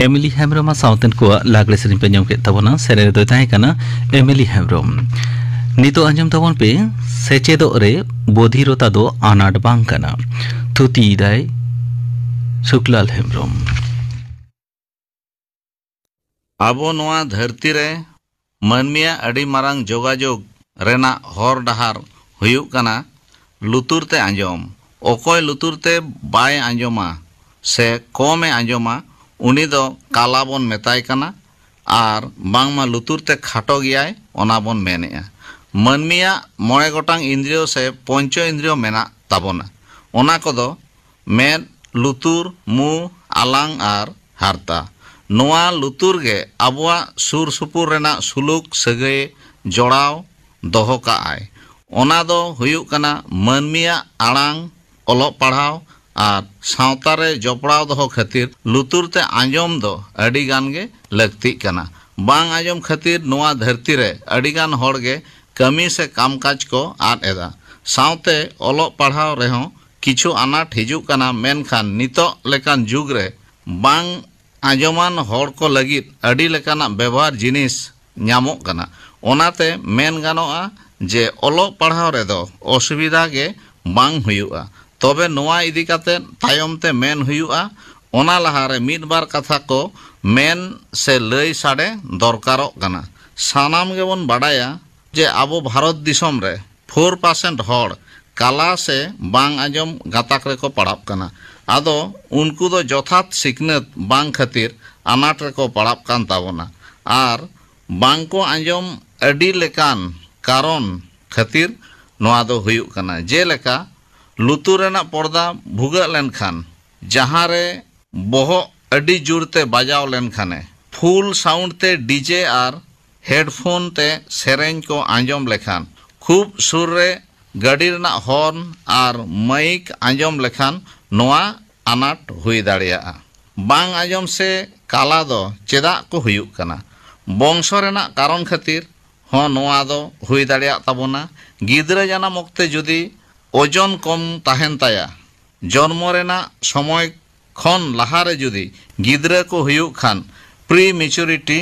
ᱮᱢᱤᱞᱤ ᱦᱮᱢᱵᱨᱚᱢ ᱟᱨ ᱥᱟᱶᱛᱮᱱ ᱠᱚᱣᱟᱜ ᱞᱟᱜᱽᱲᱮ ᱥᱮᱨᱮᱧ ᱯᱮ ᱟᱸᱡᱚᱢ ᱠᱮᱫ ᱛᱟᱵᱚᱱᱟ᱾ ᱥᱮᱨᱮᱧ ᱨᱮᱫᱚᱭ ᱛᱟᱦᱮᱸ ᱠᱟᱱᱟ ᱮᱢᱤᱞᱤ ᱦᱮᱢᱵᱨᱚᱢ᱾ ᱱᱤᱛᱚᱜ ᱟᱸᱡᱚᱢ ᱛᱟᱵᱚᱱ ᱯᱮ, ᱥᱮᱪᱮᱫᱚᱜ ᱨᱮ ᱵᱚᱫᱷᱤᱨᱚᱛᱟ ᱫᱚ ᱟᱱᱟᱴ ᱵᱟᱝ ᱠᱟᱱᱟ᱾ ᱛᱷᱩᱛᱤᱭᱮᱫᱟᱭ ᱥᱩᱠᱞᱟᱞ ᱦᱮᱢᱵᱨᱚᱢ᱾ ᱟᱵᱚ ᱱᱚᱣᱟ ᱫᱷᱟᱹᱨᱛᱤ ᱨᱮ ᱢᱟᱹᱱᱢᱤᱭᱟᱜ ᱟᱹᱰᱤ ᱢᱟᱨᱟᱝ ᱡᱳᱜᱟᱡᱳᱜᱽ ᱨᱮᱱᱟᱜ ᱦᱚᱨ ᱰᱟᱦᱟᱨ ᱦᱩᱭᱩᱜ ᱠᱟᱱᱟ ᱞᱩᱛᱩᱨ ᱛᱮ ᱟᱸᱡᱚᱢ᱾ ᱚᱠᱚᱭ ᱞᱩᱛᱩᱨ ᱛᱮ ᱵᱟᱭ ᱟᱸᱡᱚᱢᱟ ᱥᱮ ᱠᱚᱢᱮ ᱟᱸᱡᱚᱢᱟ, ᱩᱱᱤ ᱫᱚ ᱠᱟᱞᱟ ᱵᱚᱱ ᱢᱮᱛᱟᱭ ᱠᱟᱱᱟ᱾ ᱟᱨ ᱵᱟᱝᱢᱟ ᱞᱩᱛᱩᱨ ᱛᱮ ᱠᱷᱟᱴᱚ ᱜᱮᱭᱟᱭ, ᱚᱱᱟ ᱵᱚᱱ ᱢᱮᱱᱮᱜᱼᱟ᱾ ᱢᱟᱹᱱᱢᱤᱭᱟᱜ ᱢᱚᱬᱮ ᱜᱚᱴᱟᱝ ᱤᱱᱫᱨᱤᱭᱚ ᱥᱮ ᱯᱚᱧᱪᱚ ᱤᱱᱫᱨᱤᱭᱚ ᱢᱮᱱᱟᱜ ᱛᱟᱵᱚᱱᱟ᱾ ᱚᱱᱟ ᱠᱚᱫᱚ ᱢᱮᱫ, ᱞᱩᱛᱩᱨ, ᱢᱩ, ᱟᱞᱟᱝ ᱟᱨ ᱦᱟᱨᱛᱟ᱾ ᱱᱚᱣᱟ ᱞᱩᱛᱩᱨ ᱜᱮ ᱟᱵᱚᱣᱟᱜ ᱥᱩᱨ ᱥᱩᱯᱩᱨ ᱨᱮᱱᱟᱜ ᱥᱩᱞᱩᱠ ᱥᱟᱹᱜᱟᱹᱭ ᱡᱚᱲᱟᱣ ᱫᱚᱦᱚ ᱠᱟᱜᱼᱟᱭ᱾ ᱚᱱᱟ ᱫᱚ ᱦᱩᱭᱩᱜ ᱠᱟᱱᱟ ᱢᱟᱹᱱᱢᱤᱭᱟᱜ ᱟᱲᱟᱝ, ᱚᱞᱚᱜ ᱯᱟᱲᱦᱟᱣ ᱟᱨ ᱥᱟᱶᱛᱟ ᱨᱮ ᱡᱚᱯᱲᱟᱣ ᱫᱚᱦᱚ ᱠᱷᱟᱹᱛᱤᱨ ᱞᱩᱛᱩᱨ ᱛᱮ ᱟᱸᱡᱚᱢ ᱫᱚ ᱟᱹᱰᱤ ᱜᱟᱱ ᱜᱮ ᱞᱟᱹᱠᱛᱤᱜ ᱠᱟᱱᱟ᱾ ᱵᱟᱝ ᱟᱸᱡᱚᱢ ᱠᱷᱟᱹᱛᱤᱨ ᱱᱚᱣᱟ ᱫᱷᱟᱹᱨᱛᱤ ᱨᱮ ᱟᱹᱰᱤ ᱜᱟᱱ ᱦᱚᱲ ᱜᱮ ᱠᱟᱹᱢᱤ ᱥᱮ ᱠᱟᱢᱠᱟᱡᱽ ᱠᱚ ᱟᱫ ᱮᱫᱟ᱾ ᱥᱟᱶᱛᱮ ᱚᱞᱚᱜ ᱯᱟᱲᱦᱟᱣ ᱨᱮᱦᱚᱸ ᱠᱤᱪᱷᱩ ᱟᱱᱟᱴ ᱦᱤᱡᱩᱜ ᱠᱟᱱᱟ, ᱢᱮᱱᱠᱷᱟᱱ ᱱᱤᱛᱚᱜ ᱞᱮᱠᱟᱱ ᱡᱩᱜᱽ ᱨᱮ ᱵᱟᱝ ᱟᱸᱡᱚᱢᱟᱱ ᱦᱚᱲ ᱠᱚ ᱞᱟᱹᱜᱤᱫ ᱟᱹᱰᱤ ᱞᱮᱠᱟᱱᱟᱜ ᱵᱮᱵᱚᱦᱟᱨ ᱡᱤᱱᱤᱥ ᱧᱟᱢᱚᱜ ᱠᱟᱱᱟ᱾ ᱚᱱᱟᱛᱮ ᱢᱮᱱ ᱜᱟᱱᱚᱜᱼᱟ ᱡᱮ ᱚᱞᱚᱜ ᱯᱟᱲᱦᱟᱣ ᱨᱮᱫᱚ ᱚᱥᱩᱵᱤᱫᱷᱟ ᱜᱮ ᱵᱟᱝ ᱦᱩᱭᱩᱜᱼᱟ᱾ ᱛᱚᱵᱮ ᱱᱚᱣᱟ ᱤᱫᱤ ᱠᱟᱛᱮ ᱛᱟᱭᱚᱢ ᱛᱮ ᱢᱮᱱ ᱦᱩᱭᱩᱜᱼᱟ᱾ ᱚᱱᱟ ᱞᱟᱦᱟᱨᱮ ᱢᱤᱫ ᱵᱟᱨ ᱠᱟᱛᱷᱟ ᱠᱚ ᱢᱮᱱ ᱥᱮ ᱞᱟᱹᱭ ᱥᱟᱰᱮ ᱫᱚᱨᱠᱟᱨᱚᱜ ᱠᱟᱱᱟ᱾ ᱥᱟᱱᱟᱢ ᱜᱮᱵᱚᱱ ᱵᱟᱰᱟᱭᱟ ᱡᱮ ᱟᱵᱚ ᱵᱷᱟᱨᱚᱛ ᱫᱤᱥᱚᱢ ᱨᱮ ᱯᱷᱳᱨ ᱯᱟᱨᱥᱮᱱᱴ ᱦᱚᱲ ᱠᱟᱞᱟ ᱥᱮ ᱵᱟᱝ ᱟᱸᱡᱚᱢ ᱜᱟᱛᱟᱠ ᱨᱮᱠᱚ ᱯᱟᱲᱟᱜ ᱠᱟᱱᱟ᱾ ᱟᱫᱚ ᱩᱱᱠᱩ ᱫᱚ ᱡᱚᱛᱷᱟᱛ ᱥᱤᱠᱷᱱᱟᱹᱛ ᱵᱟᱝ ᱠᱷᱟᱹᱛᱤᱨ ᱟᱱᱟᱴ ᱨᱮᱠᱚ ᱯᱟᱲᱟᱜ ᱠᱟᱱ ᱛᱟᱵᱚᱱᱟ᱾ ᱟᱨ ᱵᱟᱝ ᱠᱚ ᱟᱸᱡᱚᱢ ᱟᱹᱰᱤ ᱞᱮᱠᱟᱱ ᱠᱟᱨᱚᱱ ᱠᱷᱟᱹᱛᱤᱨ ᱱᱚᱣᱟ ᱫᱚ ᱦᱩᱭᱩᱜ ᱠᱟᱱᱟ᱾ ᱡᱮᱞᱮᱠᱟ, ᱞᱩᱛᱩᱨ ᱨᱮᱱᱟᱜ ᱯᱚᱨᱫᱟ ᱵᱷᱩᱜᱟᱹᱜ ᱞᱮᱱᱠᱷᱟᱱ ᱡᱟᱦᱟᱸ ᱨᱮ ᱵᱚᱦᱚᱜ ᱟᱹᱰᱤ ᱡᱳᱨ ᱛᱮ ᱵᱟᱡᱟᱣ ᱞᱮᱱᱠᱷᱟᱱᱮ, ᱯᱷᱩᱞ ᱥᱟᱣᱩᱱᱰ ᱛᱮ ᱰᱤᱡᱮ ᱟᱨ ᱦᱮᱰᱯᱷᱳᱱ ᱛᱮ ᱥᱮᱨᱮᱧ ᱠᱚ ᱟᱸᱡᱚᱢ ᱞᱮᱠᱷᱟᱱ, ᱠᱷᱩᱵ ᱥᱩᱨ ᱨᱮ ᱜᱟᱹᱰᱤ ᱨᱮᱱᱟᱜ ᱦᱚᱨᱱ ᱟᱨ ᱢᱟᱭᱤᱠ ᱟᱸᱡᱚᱢ ᱞᱮᱠᱷᱟᱱ ᱱᱚᱣᱟ ᱟᱱᱟᱴ ᱦᱩᱭ ᱫᱟᱲᱮᱭᱟᱜᱼᱟ᱾ ᱵᱟᱝ ᱟᱸᱡᱚᱢ ᱥᱮ ᱠᱟᱞᱟ ᱫᱚ ᱪᱮᱫᱟᱜ ᱠᱚ ᱦᱩᱭᱩᱜ ᱠᱟᱱᱟ? ᱵᱚᱝᱥᱚ ᱨᱮᱱᱟᱜ ᱠᱟᱨᱚᱱ ᱠᱷᱟᱹᱛᱤᱨ ᱦᱚᱸ ᱱᱚᱣᱟ ᱫᱚ ᱦᱩᱭ ᱫᱟᱲᱮᱭᱟᱜ ᱛᱟᱵᱚᱱᱟ᱾ ᱜᱤᱫᱽᱨᱟᱹ ᱡᱟᱱᱟᱢ ᱚᱠᱛᱮ ᱡᱩᱫᱤ ᱳᱡᱚᱱ ᱠᱚᱢ ᱛᱟᱦᱮᱱ ᱛᱟᱭᱟ, ᱡᱚᱱᱢᱚ ᱨᱮᱱᱟᱜ ᱥᱚᱢᱚᱭ ᱠᱷᱚᱱ ᱞᱟᱦᱟᱨᱮ ᱡᱩᱫᱤ ᱜᱤᱫᱽᱨᱟᱹ ᱠᱚ ᱦᱩᱭᱩᱜ ᱠᱷᱟᱱ, ᱯᱨᱤ ᱢᱮᱪᱩᱨᱤᱴᱤ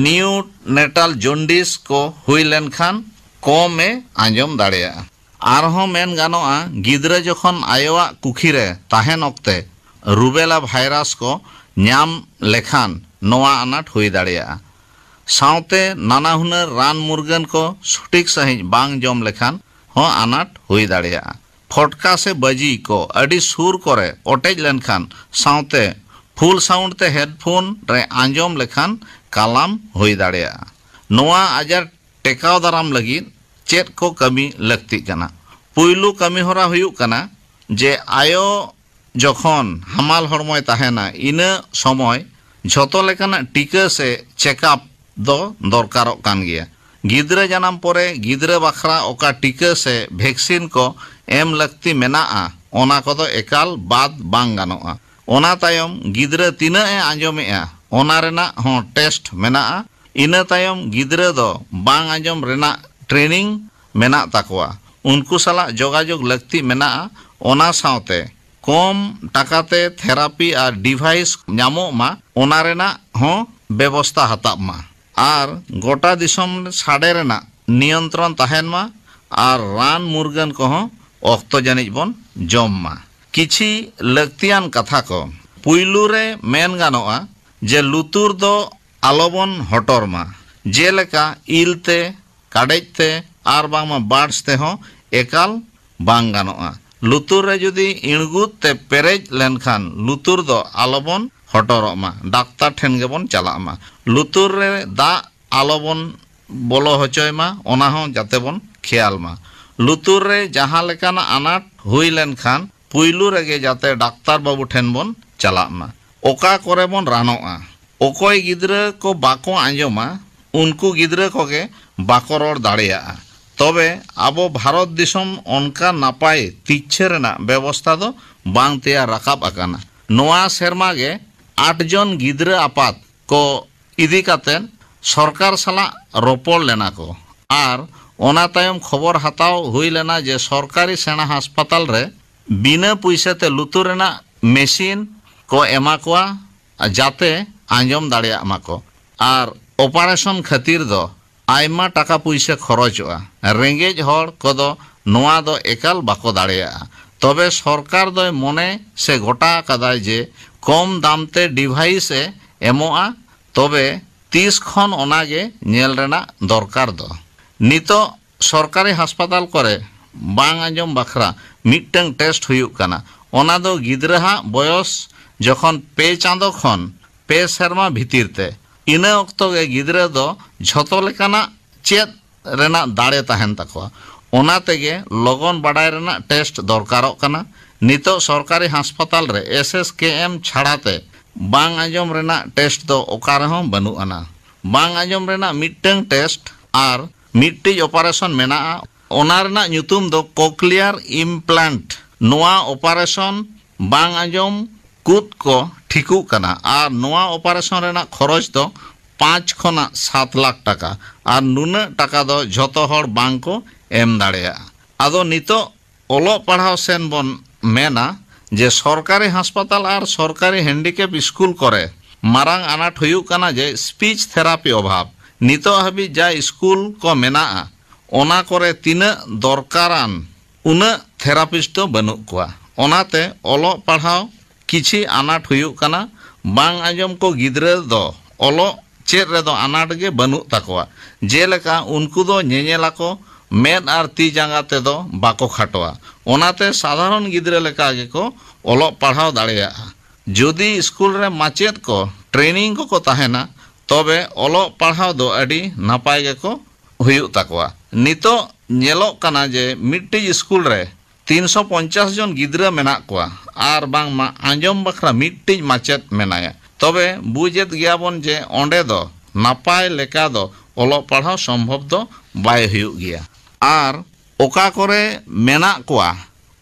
ᱱᱤᱭᱩᱱᱮᱴᱟᱞ ᱡᱚᱱᱰᱤᱥ ᱠᱚ ᱦᱩᱭ ᱞᱮᱱᱠᱷᱟᱱ ᱠᱚᱢ ᱮ ᱟᱸᱡᱚᱢ ᱫᱟᱲᱮᱭᱟᱜᱼᱟ᱾ ᱟᱨᱦᱚᱸ ᱢᱮᱱ ᱜᱟᱱᱚᱜᱼᱟ, ᱜᱤᱫᱽᱨᱟᱹ ᱡᱚᱠᱷᱚᱱ ᱟᱭᱳᱣᱟᱜ ᱠᱩᱠᱷᱤ ᱨᱮ ᱛᱟᱦᱮᱱ ᱚᱠᱛᱮ ᱨᱩᱵᱮᱞᱟ ᱵᱷᱟᱭᱨᱟᱥ ᱠᱚ ᱧᱟᱢ ᱞᱮᱠᱷᱟᱱ ᱱᱚᱣᱟ ᱟᱱᱟᱴ ᱦᱩᱭ ᱫᱟᱲᱮᱭᱟᱜᱼᱟ᱾ ᱥᱟᱶᱛᱮ ᱱᱟᱱᱟ ᱦᱩᱱᱟᱹᱨ ᱨᱟᱱ ᱢᱩᱨᱜᱟᱹᱱ ᱠᱚ ᱥᱚᱴᱷᱤᱠ ᱥᱟᱺᱦᱤᱡ ᱵᱟᱝ ᱡᱚᱢ ᱞᱮᱠᱷᱟᱱ ᱦᱚᱸ ᱟᱱᱟᱴ ᱦᱩᱭ ᱫᱟᱲᱮᱭᱟᱜᱼᱟ᱾ ᱯᱷᱚᱴᱠᱟ ᱥᱮ ᱵᱟᱹᱡᱤ ᱠᱚ ᱟᱹᱰᱤ ᱥᱩᱨ ᱠᱚᱨᱮ ᱚᱴᱮᱡ ᱞᱮᱱᱠᱷᱟᱱ, ᱥᱟᱶᱛᱮ ᱯᱷᱩᱞ ᱥᱟᱣᱩᱱᱰ ᱛᱮ ᱦᱮᱰᱯᱷᱳᱱ ᱨᱮ ᱟᱸᱡᱚᱢ ᱞᱮᱠᱷᱟᱱ ᱠᱟᱞᱟᱢ ᱦᱩᱭ ᱫᱟᱲᱮᱭᱟᱜᱼᱟ᱾ ᱱᱚᱣᱟ ᱟᱡᱟᱨ ᱴᱮᱠᱟᱣ ᱫᱟᱨᱟᱢ ᱞᱟᱹᱜᱤᱫ ᱪᱮᱫ ᱠᱚ ᱠᱟᱹᱢᱤ ᱞᱟᱹᱠᱛᱤᱜ ᱠᱟᱱᱟ? ᱯᱩᱭᱞᱩ ᱠᱟᱹᱢᱤ ᱦᱚᱨᱟ ᱦᱩᱭᱩᱜ ᱠᱟᱱᱟ ᱡᱮ ᱟᱭᱳ ᱡᱚᱠᱷᱚᱱ ᱦᱟᱢᱟᱞ ᱦᱚᱲᱢᱚᱭ ᱛᱟᱦᱮᱱᱟ, ᱤᱱᱟᱹ ᱥᱚᱢᱚᱭ ᱡᱷᱚᱛᱚ ᱞᱮᱠᱟᱱᱟᱜ ᱴᱤᱠᱟᱹ ᱥᱮ ᱪᱮᱠᱟᱯ ᱫᱚ ᱫᱚᱨᱠᱟᱨᱚᱜ ᱠᱟᱱ ᱜᱮᱭᱟ᱾ ᱜᱤᱫᱽᱨᱟᱹ ᱡᱟᱱᱟᱢ ᱯᱚᱨᱮ ᱜᱤᱫᱽᱨᱟᱹ ᱵᱟᱠᱷᱨᱟ ᱚᱠᱟ ᱴᱤᱠᱟᱹ ᱥᱮ ᱵᱷᱮᱠᱥᱤᱱ ᱠᱚ ᱮᱢ ᱞᱟᱹᱠᱛᱤ ᱢᱮᱱᱟᱜᱼᱟ, ᱚᱱᱟ ᱠᱚᱫᱚ ᱮᱠᱟᱞ ᱵᱟᱫ ᱵᱟᱝ ᱜᱟᱱᱚᱜᱼᱟ᱾ ᱚᱱᱟ ᱛᱟᱭᱚᱢ ᱜᱤᱫᱽᱨᱟᱹ ᱛᱤᱱᱟᱹᱜ ᱮ ᱟᱸᱡᱚᱢᱮᱜᱼᱟ, ᱚᱱᱟ ᱨᱮᱱᱟᱜ ᱦᱚᱸ ᱴᱮᱥᱴ ᱢᱮᱱᱟᱜᱼᱟ᱾ ᱤᱱᱟᱹ ᱛᱟᱭᱚᱢ ᱜᱤᱫᱽᱨᱟᱹ ᱫᱚ ᱵᱟᱝ ᱟᱸᱡᱚᱢ ᱨᱮᱱᱟᱜ ᱴᱨᱮᱱᱤᱝ ᱢᱮᱱᱟᱜ ᱛᱟᱠᱚᱣᱟ᱾ ᱩᱱᱠᱩ ᱥᱟᱞᱟᱜ ᱡᱳᱜᱟᱡᱳᱜᱽ ᱞᱟᱹᱠᱛᱤ ᱢᱮᱱᱟᱜᱼᱟ᱾ ᱚᱱᱟ ᱥᱟᱶᱛᱮ ᱠᱚᱢ ᱴᱟᱠᱟᱛᱮ ᱛᱷᱮᱨᱟᱯᱤ ᱟᱨ ᱰᱤᱵᱷᱟᱭᱤᱥ ᱧᱟᱢᱚᱜ ᱢᱟ, ᱚᱱᱟ ᱨᱮᱱᱟᱜ ᱦᱚᱸ ᱵᱮᱵᱚᱥᱛᱟ ᱦᱟᱛᱟᱜ ᱢᱟ᱾ ᱟᱨ ᱜᱚᱴᱟ ᱫᱤᱥᱚᱢ ᱥᱟᱰᱮ ᱨᱮᱱᱟᱜ ᱱᱤᱭᱚᱱᱛᱨᱚᱱ ᱛᱟᱦᱮᱱ ᱢᱟ᱾ ᱟᱨ ᱨᱟᱱ ᱢᱩᱨᱜᱟᱹᱱ ᱠᱚᱦᱚᱸ ᱚᱠᱛᱚ ᱡᱟᱹᱱᱤᱡ ᱵᱚᱱ ᱡᱚᱢ ᱢᱟ᱾ ᱠᱤᱪᱷᱤ ᱞᱟᱹᱠᱛᱤᱭᱟᱱ ᱠᱟᱛᱷᱟ ᱠᱚ, ᱯᱩᱭᱞᱩ ᱨᱮ ᱢᱮᱱ ᱜᱟᱱᱚᱜᱼᱟ ᱡᱮ ᱞᱩᱛᱩᱨ ᱫᱚ ᱟᱞᱚᱵᱚᱱ ᱦᱚᱴᱚᱨ ᱢᱟ, ᱡᱮᱞᱮᱠᱟ ᱤᱞ ᱛᱮ, ᱠᱟᱰᱮᱡ ᱛᱮ ᱟᱨ ᱵᱟᱝᱢᱟ ᱵᱟᱰᱥ ᱛᱮᱦᱚᱸ ᱮᱠᱟᱞ ᱵᱟᱝ ᱜᱟᱱᱚᱜᱼᱟ᱾ ᱞᱩᱛᱩᱨ ᱨᱮ ᱡᱩᱫᱤ ᱤᱬᱜᱩᱫ ᱛᱮ ᱯᱮᱨᱮᱡ ᱞᱮᱱᱠᱷᱟᱱ ᱞᱩᱛᱩᱨ ᱫᱚ ᱟᱞᱚᱵᱚᱱ ᱦᱚᱴᱚᱨᱚᱜ ᱢᱟ, ᱰᱟᱠᱛᱟᱨ ᱴᱷᱮᱱ ᱜᱮᱵᱚᱱ ᱪᱟᱞᱟᱜ ᱢᱟ᱾ ᱞᱩᱛᱩᱨ ᱨᱮ ᱫᱟᱜ ᱟᱞᱚᱵᱚᱱ ᱵᱚᱞᱚ ᱦᱚᱪᱚᱭ ᱢᱟ, ᱚᱱᱟ ᱦᱚᱸ ᱡᱟᱛᱮ ᱵᱚᱱ ᱠᱷᱮᱭᱟᱞ ᱢᱟ᱾ ᱞᱩᱛᱩᱨ ᱨᱮ ᱡᱟᱦᱟᱸ ᱞᱮᱠᱟᱱᱟᱜ ᱟᱱᱟᱴ ᱦᱩᱭ ᱞᱮᱱᱠᱷᱟᱱ ᱯᱩᱭᱞᱩ ᱨᱮᱜᱮ ᱡᱟᱛᱮ ᱰᱟᱠᱛᱟᱨ ᱵᱟᱹᱵᱩ ᱴᱷᱮᱱ ᱵᱚᱱ ᱪᱟᱞᱟᱜ ᱢᱟ᱾ ᱚᱠᱟ ᱠᱚᱨᱮ ᱵᱚᱱ ᱨᱟᱱᱚᱜᱼᱟ? ᱚᱠᱚᱭ ᱜᱤᱫᱽᱨᱟᱹ ᱠᱚ ᱵᱟᱠᱚ ᱟᱸᱡᱚᱢᱟ, ᱩᱱᱠᱩ ᱜᱤᱫᱽᱨᱟᱹ ᱠᱚᱜᱮ ᱵᱟᱠᱚ ᱨᱚᱲ ᱫᱟᱲᱮᱭᱟᱜᱼᱟ᱾ ᱛᱚᱵᱮ ᱟᱵᱚ ᱵᱷᱟᱨᱚᱛ ᱫᱤᱥᱚᱢ ᱚᱱᱠᱟ ᱱᱟᱯᱟᱭ ᱛᱤᱪᱪᱷᱟᱹ ᱨᱮᱱᱟᱜ ᱵᱮᱵᱚᱥᱛᱷᱟ ᱫᱚ ᱵᱟᱝ ᱛᱮᱭᱟᱨ ᱨᱟᱠᱟᱵ ᱟᱠᱟᱱᱟ᱾ ᱱᱚᱣᱟ ᱥᱮᱨᱢᱟ ᱜᱮ ᱟᱴ ᱡᱚᱱ ᱜᱤᱫᱽᱨᱟᱹ ᱟᱯᱟᱛ ᱠᱚ ᱤᱫᱤ ᱠᱟᱛᱮ ᱥᱚᱨᱠᱟᱨ ᱥᱟᱞᱟᱜ ᱨᱚᱯᱚᱲ ᱞᱮᱱᱟ ᱠᱚ᱾ ᱟᱨ ᱚᱱᱟ ᱛᱟᱭᱚᱢ ᱠᱷᱚᱵᱚᱨ ᱦᱟᱛᱟᱣ ᱦᱩᱭ ᱞᱮᱱᱟ ᱡᱮ ᱥᱚᱨᱠᱟᱨᱤ ᱥᱮᱬᱟ ᱦᱟᱥᱯᱟᱛᱟᱞ ᱨᱮ ᱵᱤᱱᱟᱹ ᱯᱩᱭᱥᱟᱹ ᱛᱮ ᱞᱩᱛᱩᱨ ᱨᱮᱱᱟᱜ ᱢᱮᱥᱤᱱ ᱠᱚ ᱮᱢᱟ ᱠᱚᱣᱟ, ᱡᱟᱛᱮ ᱟᱸᱡᱚᱢ ᱫᱟᱲᱮᱭᱟᱜ ᱢᱟᱠᱚ᱾ ᱟᱨ ᱚᱯᱟᱨᱮᱥᱚᱱ ᱠᱷᱟᱹᱛᱤᱨ ᱫᱚ ᱟᱭᱢᱟ ᱴᱟᱠᱟ ᱯᱩᱭᱥᱟᱹ ᱠᱷᱚᱨᱚᱪᱚᱜᱼᱟ᱾ ᱨᱮᱸᱜᱮᱡ ᱦᱚᱲ ᱠᱚᱫᱚ ᱱᱚᱣᱟ ᱫᱚ ᱮᱠᱟᱞ ᱵᱟᱠᱚ ᱫᱟᱲᱮᱭᱟᱜᱼᱟ᱾ ᱛᱚᱵᱮ ᱥᱚᱨᱠᱟᱨ ᱫᱚᱭ ᱢᱚᱱᱮ ᱥᱮ ᱜᱚᱴᱟ ᱟᱠᱟᱫᱟᱭ ᱡᱮ ᱠᱚᱢ ᱫᱟᱢ ᱛᱮ ᱰᱤᱵᱷᱟᱭᱤᱥ ᱮ ᱮᱢᱚᱜᱼᱟ, ᱛᱚᱵᱮ ᱛᱤᱥ ᱠᱷᱚᱱ ᱚᱱᱟ ᱜᱮ ᱧᱮᱞ ᱨᱮᱱᱟᱜ ᱫᱚᱨᱠᱟᱨ ᱫᱚ᱾ ᱱᱤᱛᱚᱜ ᱥᱚᱨᱠᱟᱨᱤ ᱦᱟᱥᱯᱟᱛᱟᱞ ᱠᱚᱨᱮ ᱵᱟᱝ ᱟᱸᱡᱚᱢ ᱵᱟᱠᱷᱨᱟ ᱢᱤᱫᱴᱟᱝ ᱴᱮᱥᱴ ᱦᱩᱭᱩᱜ ᱠᱟᱱᱟ᱾ ᱚᱱᱟ ᱫᱚ ᱜᱤᱫᱽᱨᱟᱹ ᱦᱟᱜ ᱵᱚᱭᱚᱥ ᱡᱚᱠᱷᱚᱱ ᱯᱮ ᱪᱟᱸᱫᱚ ᱠᱷᱚᱱ ᱯᱮ ᱥᱮᱨᱢᱟ ᱵᱷᱤᱛᱤᱨ ᱛᱮ, ᱤᱱᱟᱹ ᱚᱠᱛᱚ ᱜᱮ ᱜᱤᱫᱽᱨᱟᱹ ᱫᱚ ᱡᱷᱚᱛᱚ ᱞᱮᱠᱟᱱᱟᱜ ᱪᱮᱫ ᱨᱮᱱᱟᱜ ᱫᱟᱲᱮ ᱛᱟᱦᱮᱱ ᱛᱟᱠᱚᱣᱟ᱾ ᱚᱱᱟ ᱛᱮᱜᱮ ᱞᱚᱜᱚᱱ ᱵᱟᱰᱟᱭ ᱨᱮᱱᱟᱜ ᱴᱮᱥᱴ ᱫᱚᱨᱠᱟᱨᱚᱜ ᱠᱟᱱᱟ᱾ ᱱᱤᱛᱚᱜ ᱥᱚᱨᱠᱟᱨᱤ ᱦᱟᱥᱯᱟᱛᱟᱞ ᱨᱮ ᱮᱥ ᱮᱥ ᱠᱮ ᱮᱢ ᱪᱷᱟᱲᱟ ᱛᱮ ᱵᱟᱝ ᱟᱸᱡᱚᱢ ᱨᱮᱱᱟᱜ ᱴᱮᱥᱴ ᱫᱚ ᱚᱠᱟ ᱨᱮᱦᱚᱸ ᱵᱟᱹᱱᱩᱜ ᱟᱱᱟ᱾ ᱵᱟᱝ ᱟᱸᱡᱚᱢ ᱨᱮᱱᱟᱜ ᱢᱤᱫᱴᱟᱝ ᱴᱮᱥᱴ ᱟᱨ ᱢᱤᱫᱴᱤᱡ ᱚᱯᱟᱨᱮᱥᱚᱱ ᱢᱮᱱᱟᱜᱼᱟ᱾ ᱚᱱᱟ ᱨᱮᱱᱟᱜ ᱧᱩᱛᱩᱢ ᱫᱚ ᱠᱚᱠᱞᱤᱭᱟᱨ ᱤᱢᱯᱞᱟᱱᱴ᱾ ᱱᱚᱣᱟ ᱚᱯᱟᱨᱮᱥᱚᱱ ᱵᱟᱝ ᱟᱸᱡᱚᱢ ᱠᱩᱫ ᱠᱚ ᱴᱷᱤᱠᱩᱜ ᱠᱟᱱᱟ᱾ ᱟᱨ ᱱᱚᱣᱟ ᱚᱯᱟᱨᱮᱥᱚᱱ ᱨᱮᱱᱟᱜ ᱠᱷᱚᱨᱚᱪ ᱫᱚ ᱯᱟᱸᱪ ᱠᱷᱚᱱᱟᱜ ᱥᱟᱛ ᱞᱟᱠᱷ ᱴᱟᱠᱟ᱾ ᱟᱨ ᱱᱩᱱᱟᱹᱜ ᱴᱟᱠᱟ ᱫᱚ ᱡᱷᱚᱛᱚ ᱦᱚᱲ ᱵᱟᱝ ᱠᱚ ᱮᱢ ᱫᱟᱲᱮᱭᱟᱜᱼᱟ᱾ ᱟᱫᱚ ᱱᱤᱛᱚᱜ ᱚᱞᱚᱜ ᱯᱟᱲᱦᱟᱣ ᱥᱮᱱ ᱵᱚᱱ ᱢᱮᱱᱟ ᱡᱮ ᱥᱚᱨᱠᱟᱨᱤ ᱦᱟᱥᱯᱟᱛᱟᱞ ᱟᱨ ᱥᱚᱨᱠᱟᱨᱤ ᱦᱮᱱᱰᱤᱠᱮᱯ ᱥᱠᱩᱞ ᱠᱚᱨᱮ ᱢᱟᱨᱟᱝ ᱟᱱᱟᱴ ᱦᱩᱭᱩᱜ ᱠᱟᱱᱟ ᱡᱮ ᱥᱯᱤᱪ ᱛᱷᱮᱨᱟᱯᱤ ᱚᱵᱷᱟᱵᱽ᱾ ᱱᱤᱛᱚᱜ ᱦᱟᱹᱵᱤᱡ ᱡᱟ ᱥᱠᱩᱞ ᱠᱚ ᱢᱮᱱᱟᱜᱼᱟ, ᱚᱱᱟ ᱠᱚᱨᱮ ᱛᱤᱱᱟᱹᱜ ᱫᱚᱨᱠᱟᱨᱟᱱ ᱩᱱᱟᱹᱜ ᱛᱷᱮᱨᱟᱯᱤᱥᱴ ᱫᱚ ᱵᱟᱹᱱᱩᱜ ᱠᱚᱣᱟ᱾ ᱚᱱᱟᱛᱮ ᱚᱞᱚᱜ ᱯᱟᱲᱦᱟᱣ ᱠᱤᱪᱷᱤ ᱟᱱᱟᱴ ᱦᱩᱭᱩᱜ ᱠᱟᱱᱟ᱾ ᱵᱟᱝ ᱟᱸᱡᱚᱢ ᱠᱚ ᱜᱤᱫᱽᱨᱟᱹ ᱫᱚ ᱚᱞᱚᱜ ᱪᱮᱫ ᱨᱮᱫᱚ ᱟᱱᱟᱴ ᱜᱮ ᱵᱟᱹᱱᱩᱜ ᱛᱟᱠᱚᱣᱟ᱾ ᱡᱮᱞᱮᱠᱟ ᱩᱱᱠᱩ ᱫᱚ ᱧᱮᱧᱮᱞᱟᱠᱚ, ᱢᱮᱫ ᱟᱨ ᱛᱤ ᱡᱟᱸᱜᱟ ᱛᱮᱫᱚ ᱵᱟᱠᱚ ᱠᱷᱟᱴᱚᱣᱟ᱾ ᱚᱱᱟᱛᱮ ᱥᱟᱫᱷᱟᱨᱚᱱ ᱜᱤᱫᱽᱨᱟᱹ ᱞᱮᱠᱟ ᱜᱮᱠᱚ ᱚᱞᱚᱜ ᱯᱟᱲᱦᱟᱣ ᱫᱟᱲᱮᱭᱟᱜᱼᱟ᱾ ᱡᱩᱫᱤ ᱥᱠᱩᱞ ᱨᱮ ᱢᱟᱪᱮᱫ ᱠᱚ ᱴᱨᱮᱱᱤᱝ ᱠᱚᱠᱚ ᱛᱟᱦᱮᱱᱟ, ᱛᱚᱵᱮ ᱚᱞᱚᱜ ᱯᱟᱲᱦᱟᱣ ᱫᱚ ᱟᱹᱰᱤ ᱱᱟᱯᱟᱭ ᱜᱮᱠᱚ ᱦᱩᱭᱩᱜ ᱛᱟᱠᱚᱣᱟ᱾ ᱱᱤᱛᱚᱜ ᱧᱮᱞᱚᱜ ᱠᱟᱱᱟ ᱡᱮ ᱢᱤᱫᱴᱤᱡ ᱥᱠᱩᱞ ᱨᱮ ᱛᱤᱱᱥᱚ ᱯᱚᱧᱪᱟᱥ ᱡᱚᱱ ᱜᱤᱫᱽᱨᱟᱹ ᱢᱮᱱᱟᱜ ᱠᱚᱣᱟ ᱟᱨ ᱵᱟᱝᱢᱟ ᱟᱸᱡᱚᱢ ᱵᱟᱠᱷᱨᱟ ᱢᱤᱫᱴᱤᱡ ᱢᱟᱪᱮᱫ ᱢᱮᱱᱟᱭᱟ᱾ ᱛᱚᱵᱮ ᱵᱩᱡᱮᱫ ᱜᱮᱭᱟᱵᱚᱱ ᱡᱮ ᱚᱸᱰᱮ ᱫᱚ ᱱᱟᱯᱟᱭ ᱞᱮᱠᱟ ᱫᱚ ᱚᱞᱚᱜ ᱯᱟᱲᱦᱟᱣ ᱥᱚᱢᱵᱷᱚᱵ ᱫᱚ ᱵᱟᱭ ᱦᱩᱭᱩᱜ ᱜᱮᱭᱟ᱾ ᱟᱨ ᱚᱠᱟ ᱠᱚᱨᱮ ᱢᱮᱱᱟᱜ ᱠᱚᱣᱟ,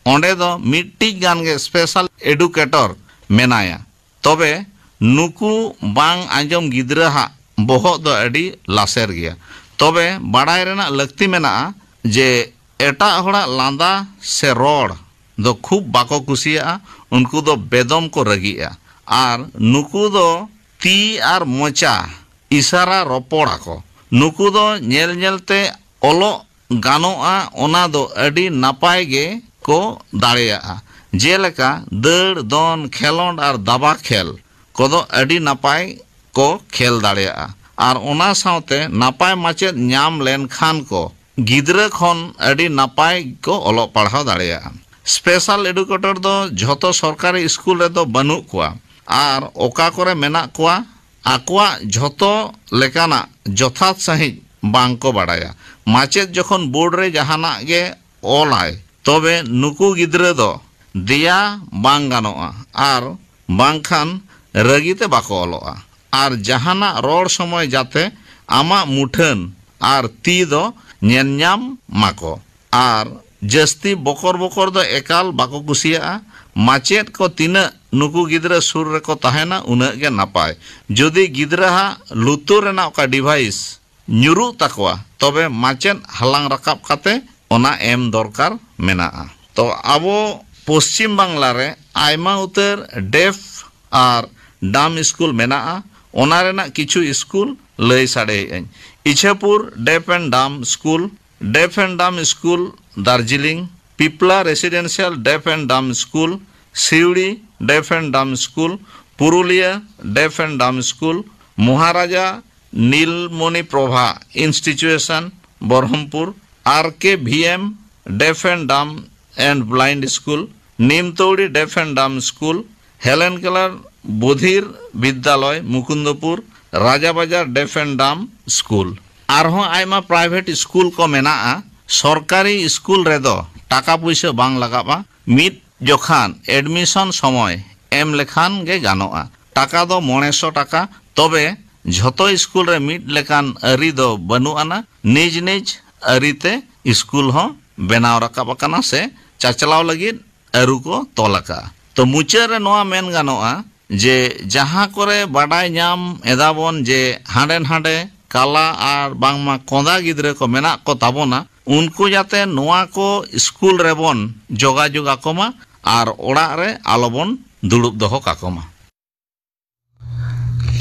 ᱚᱸᱰᱮ ᱫᱚ ᱢᱤᱫᱴᱤᱡ ᱜᱟᱱ ᱜᱮ ᱥᱯᱮᱥᱟᱞ ᱮᱰᱩᱠᱮᱴᱚᱨ ᱢᱮᱱᱟᱭᱟ᱾ ᱛᱚᱵᱮ ᱱᱩᱠᱩ ᱵᱟᱝ ᱟᱸᱡᱚᱢ ᱜᱤᱫᱽᱨᱟᱹ ᱦᱟᱜ ᱵᱚᱦᱚᱜ ᱫᱚ ᱟᱹᱰᱤ ᱞᱟᱥᱮᱨ ᱜᱮᱭᱟ᱾ ᱛᱚᱵᱮ ᱵᱟᱲᱟᱭ ᱨᱮᱱᱟᱜ ᱞᱟᱹᱠᱛᱤ ᱢᱮᱱᱟᱜᱼᱟ ᱡᱮ ᱮᱴᱟᱜ ᱦᱚᱲᱟᱜ ᱞᱟᱸᱫᱟ ᱥᱮ ᱨᱚᱲ ᱫᱚ ᱠᱷᱩᱵ ᱵᱟᱠᱚ ᱠᱩᱥᱤᱭᱟᱜᱼᱟ᱾ ᱩᱱᱠᱩ ᱫᱚ ᱵᱮᱫᱚᱢ ᱠᱚ ᱨᱟᱹᱜᱤᱜᱼᱟ᱾ ᱟᱨ ᱱᱩᱠᱩ ᱫᱚ ᱛᱤ ᱟᱨ ᱢᱚᱪᱟ ᱤᱥᱟᱨᱟ ᱨᱚᱯᱚᱲ ᱟᱠᱚ᱾ ᱱᱩᱠᱩ ᱫᱚ ᱧᱮᱞ ᱧᱮᱞᱛᱮ ᱚᱞᱚᱜ ᱜᱟᱱᱚᱜᱼᱟ, ᱚᱱᱟ ᱫᱚ ᱟᱹᱰᱤ ᱱᱟᱯᱟᱭ ᱜᱮ ᱠᱚ ᱫᱟᱲᱮᱭᱟᱜᱼᱟ᱾ ᱡᱮᱞᱮᱠᱟ ᱫᱟᱹᱲ, ᱫᱚᱱ, ᱠᱷᱮᱞᱚᱸᱰ ᱟᱨ ᱫᱟᱵᱟ ᱠᱷᱮᱞ ᱠᱚᱫᱚ ᱟᱹᱰᱤ ᱱᱟᱯᱟᱭ ᱠᱚ ᱠᱷᱮᱞ ᱫᱟᱲᱮᱭᱟᱜᱼᱟ᱾ ᱟᱨ ᱚᱱᱟ ᱥᱟᱶᱛᱮ ᱱᱟᱯᱟᱭ ᱢᱟᱪᱮᱫ ᱧᱟᱢ ᱞᱮᱱᱠᱷᱟᱱ ᱠᱚ ᱜᱤᱫᱽᱨᱟᱹ ᱠᱷᱚᱱ ᱟᱹᱰᱤ ᱱᱟᱯᱟᱭ ᱠᱚ ᱚᱞᱚᱜ ᱯᱟᱲᱦᱟᱣ ᱫᱟᱲᱮᱭᱟᱜᱼᱟ᱾ ᱥᱯᱮᱥᱟᱞ ᱮᱰᱩᱠᱮᱴᱚᱨ ᱫᱚ ᱡᱷᱚᱛᱚ ᱥᱚᱨᱠᱟᱨᱤ ᱥᱠᱩᱞ ᱨᱮᱫᱚ ᱵᱟᱹᱱᱩᱜ ᱠᱚᱣᱟ, ᱟᱨ ᱚᱠᱟ ᱠᱚᱨᱮ ᱢᱮᱱᱟᱜ ᱠᱚᱣᱟ, ᱟᱠᱚᱣᱟᱜ ᱡᱷᱚᱛᱚ ᱞᱮᱠᱟᱱᱟᱜ ᱡᱚᱛᱷᱟᱛ ᱥᱟᱺᱦᱤᱡ ᱵᱟᱝ ᱠᱚ ᱵᱟᱲᱟᱭᱟ᱾ ᱢᱟᱪᱮᱫ ᱡᱚᱠᱷᱚᱱ ᱵᱳᱨᱰ ᱨᱮ ᱡᱟᱦᱟᱱᱟᱜ ᱜᱮ ᱚᱞᱟᱭ, ᱛᱚᱵᱮ ᱱᱩᱠᱩ ᱜᱤᱫᱽᱨᱟᱹ ᱫᱚ ᱫᱮᱭᱟ ᱵᱟᱝ ᱜᱟᱱᱚᱜᱼᱟ ᱟᱨ ᱵᱟᱝᱠᱷᱟᱱ ᱨᱟᱹᱜᱤ ᱛᱮ ᱵᱟᱠᱚ ᱚᱞᱚᱜᱼᱟ᱾ ᱟᱨ ᱡᱟᱦᱟᱱᱟᱜ ᱨᱚᱲ ᱥᱚᱢᱚᱭ ᱡᱟᱛᱮ ᱟᱢᱟᱜ ᱢᱩᱴᱷᱟᱹᱱ ᱟᱨ ᱛᱤ ᱫᱚ ᱧᱮᱞ ᱧᱟᱢ ᱢᱟᱠᱚ᱾ ᱟᱨ ᱡᱟᱹᱥᱛᱤ ᱵᱚᱠᱚᱨ ᱵᱚᱠᱚᱨ ᱫᱚ ᱮᱠᱟᱞ ᱵᱟᱠᱚ ᱠᱩᱥᱤᱭᱟᱜᱼᱟ᱾ ᱢᱟᱪᱮᱫ ᱠᱚ ᱛᱤᱱᱟᱹᱜ ᱱᱩᱠᱩ ᱜᱤᱫᱽᱨᱟᱹ ᱥᱩᱨ ᱨᱮᱠᱚ ᱛᱟᱦᱮᱱᱟ, ᱩᱱᱟᱹᱜ ᱜᱮ ᱱᱟᱯᱟᱭ᱾ ᱡᱩᱫᱤ ᱜᱤᱫᱽᱨᱟᱹᱣᱟᱜ ᱞᱩᱛᱩᱨ ᱨᱮᱱᱟᱜ ᱚᱠᱟ ᱰᱤᱵᱷᱟᱭᱤᱥ ᱧᱩᱨᱩᱜ ᱛᱟᱠᱚᱣᱟ, ᱛᱚᱵᱮ ᱢᱟᱪᱮᱫ ᱦᱟᱞᱟᱝ ᱨᱟᱠᱟᱵ ᱠᱟᱛᱮ ᱚᱱᱟ ᱮᱢ ᱫᱚᱨᱠᱟᱨ ᱢᱮᱱᱟᱜᱼᱟ᱾ ᱛᱚ ᱟᱵᱚ ᱯᱚᱥᱪᱤᱢ ᱵᱟᱝᱞᱟ ᱨᱮ ᱟᱭᱢᱟ ᱩᱛᱟᱹᱨ ᱰᱮᱯᱷ ᱟᱨ ᱰᱟᱢ ᱥᱠᱩᱞ ᱢᱮᱱᱟᱜᱼᱟ᱾ ᱚᱱᱟ ᱨᱮᱱᱟᱜ ᱠᱤᱪᱷᱩ ᱥᱠᱩᱞ ᱞᱟᱹᱭ ᱥᱟᱰᱮᱭᱮᱫ ᱟᱹᱧ᱾ Ichhapur deaf and dumb school, deaf and dumb school Darjeeling, Pipla residential deaf and dumb school, Suri deaf and dumb school, Purulia deaf and dumb school, Maharaja Nilmoni Prabha institution Berhampore, R K V M deaf and dumb and blind school, Nimtouri deaf and dumb school, Helen Keller Badhir Vidyalaya Mukundapur, Rajabazar deaf and dumb school. ᱟᱨᱦᱚᱸ ᱟᱭᱢᱟ private school ᱠᱚ ᱢᱮᱱᱟᱜᱼᱟ᱾ ᱥᱚᱨᱠᱟᱨᱤ school ᱨᱮᱫᱚ ᱴᱟᱠᱟ ᱯᱩᱭᱥᱟᱹ ᱵᱟᱝ ᱞᱟᱜᱟᱜᱼᱟ᱾ ᱢᱤᱫ ᱡᱚᱠᱷᱟᱱ ᱮᱰᱢᱤᱥᱚᱱ ᱥᱚᱢᱚᱭ ᱮᱢ ᱞᱮᱠᱷᱟᱱ ᱜᱮ ᱜᱟᱱᱚᱜᱼᱟ᱾ ᱴᱟᱠᱟ ᱫᱚ ᱢᱚᱬᱮ ᱥᱚ ᱴᱟᱠᱟ᱾ ᱛᱚᱵᱮ ᱡᱷᱚᱛᱚ ᱥᱠᱩᱞ ᱨᱮ ᱢᱤᱫ ᱞᱮᱠᱟᱱ ᱟᱹᱨᱤ ᱫᱚ ᱵᱟᱹᱱᱩᱜ ᱟᱱᱟ᱾ ᱱᱤᱡᱽ ᱱᱤᱡᱽ ᱟᱹᱨᱤᱛᱮ ᱥᱠᱩᱞ ᱦᱚᱸ ᱵᱮᱱᱟᱣ ᱨᱟᱠᱟᱵ ᱟᱠᱟᱱᱟ ᱥᱮ ᱪᱟᱪᱞᱟᱣ ᱞᱟᱹᱜᱤᱫ ᱟᱹᱨᱩ ᱠᱚ ᱛᱚᱞ ᱟᱠᱟᱫᱼᱟ᱾ ᱛᱚ ᱢᱩᱪᱟᱹᱫ ᱨᱮ ᱱᱚᱣᱟ ᱢᱮᱱ ᱜᱟᱱᱚᱜᱼᱟ ᱡᱮ ᱡᱟᱦᱟᱸ ᱠᱚᱨᱮ ᱵᱟᱰᱟᱭ ᱧᱟᱢ ᱮᱫᱟᱵᱚᱱ ᱡᱮ ᱦᱟᱸᱰᱮ ᱱᱟᱰᱮ ᱠᱟᱞᱟ ᱟᱨ ᱵᱟᱝᱢᱟ ᱠᱚᱸᱫᱟ ᱜᱤᱫᱽᱨᱟᱹ ᱠᱚ ᱢᱮᱱᱟᱜ ᱠᱚ ᱛᱟᱵᱚᱱᱟ, ᱩᱱᱠᱩ ᱡᱟᱛᱮ ᱱᱚᱣᱟ ᱠᱚ ᱥᱠᱩᱞ ᱨᱮᱵᱚᱱ ᱡᱳᱜᱟᱡᱳᱜᱽ ᱟᱠᱚ ᱢᱟ ᱟᱨ ᱚᱲᱟᱜ ᱨᱮ ᱟᱞᱚᱵᱚᱱ ᱫᱩᱲᱩᱵ ᱫᱚᱦᱚ ᱠᱟᱠᱚ ᱢᱟ᱾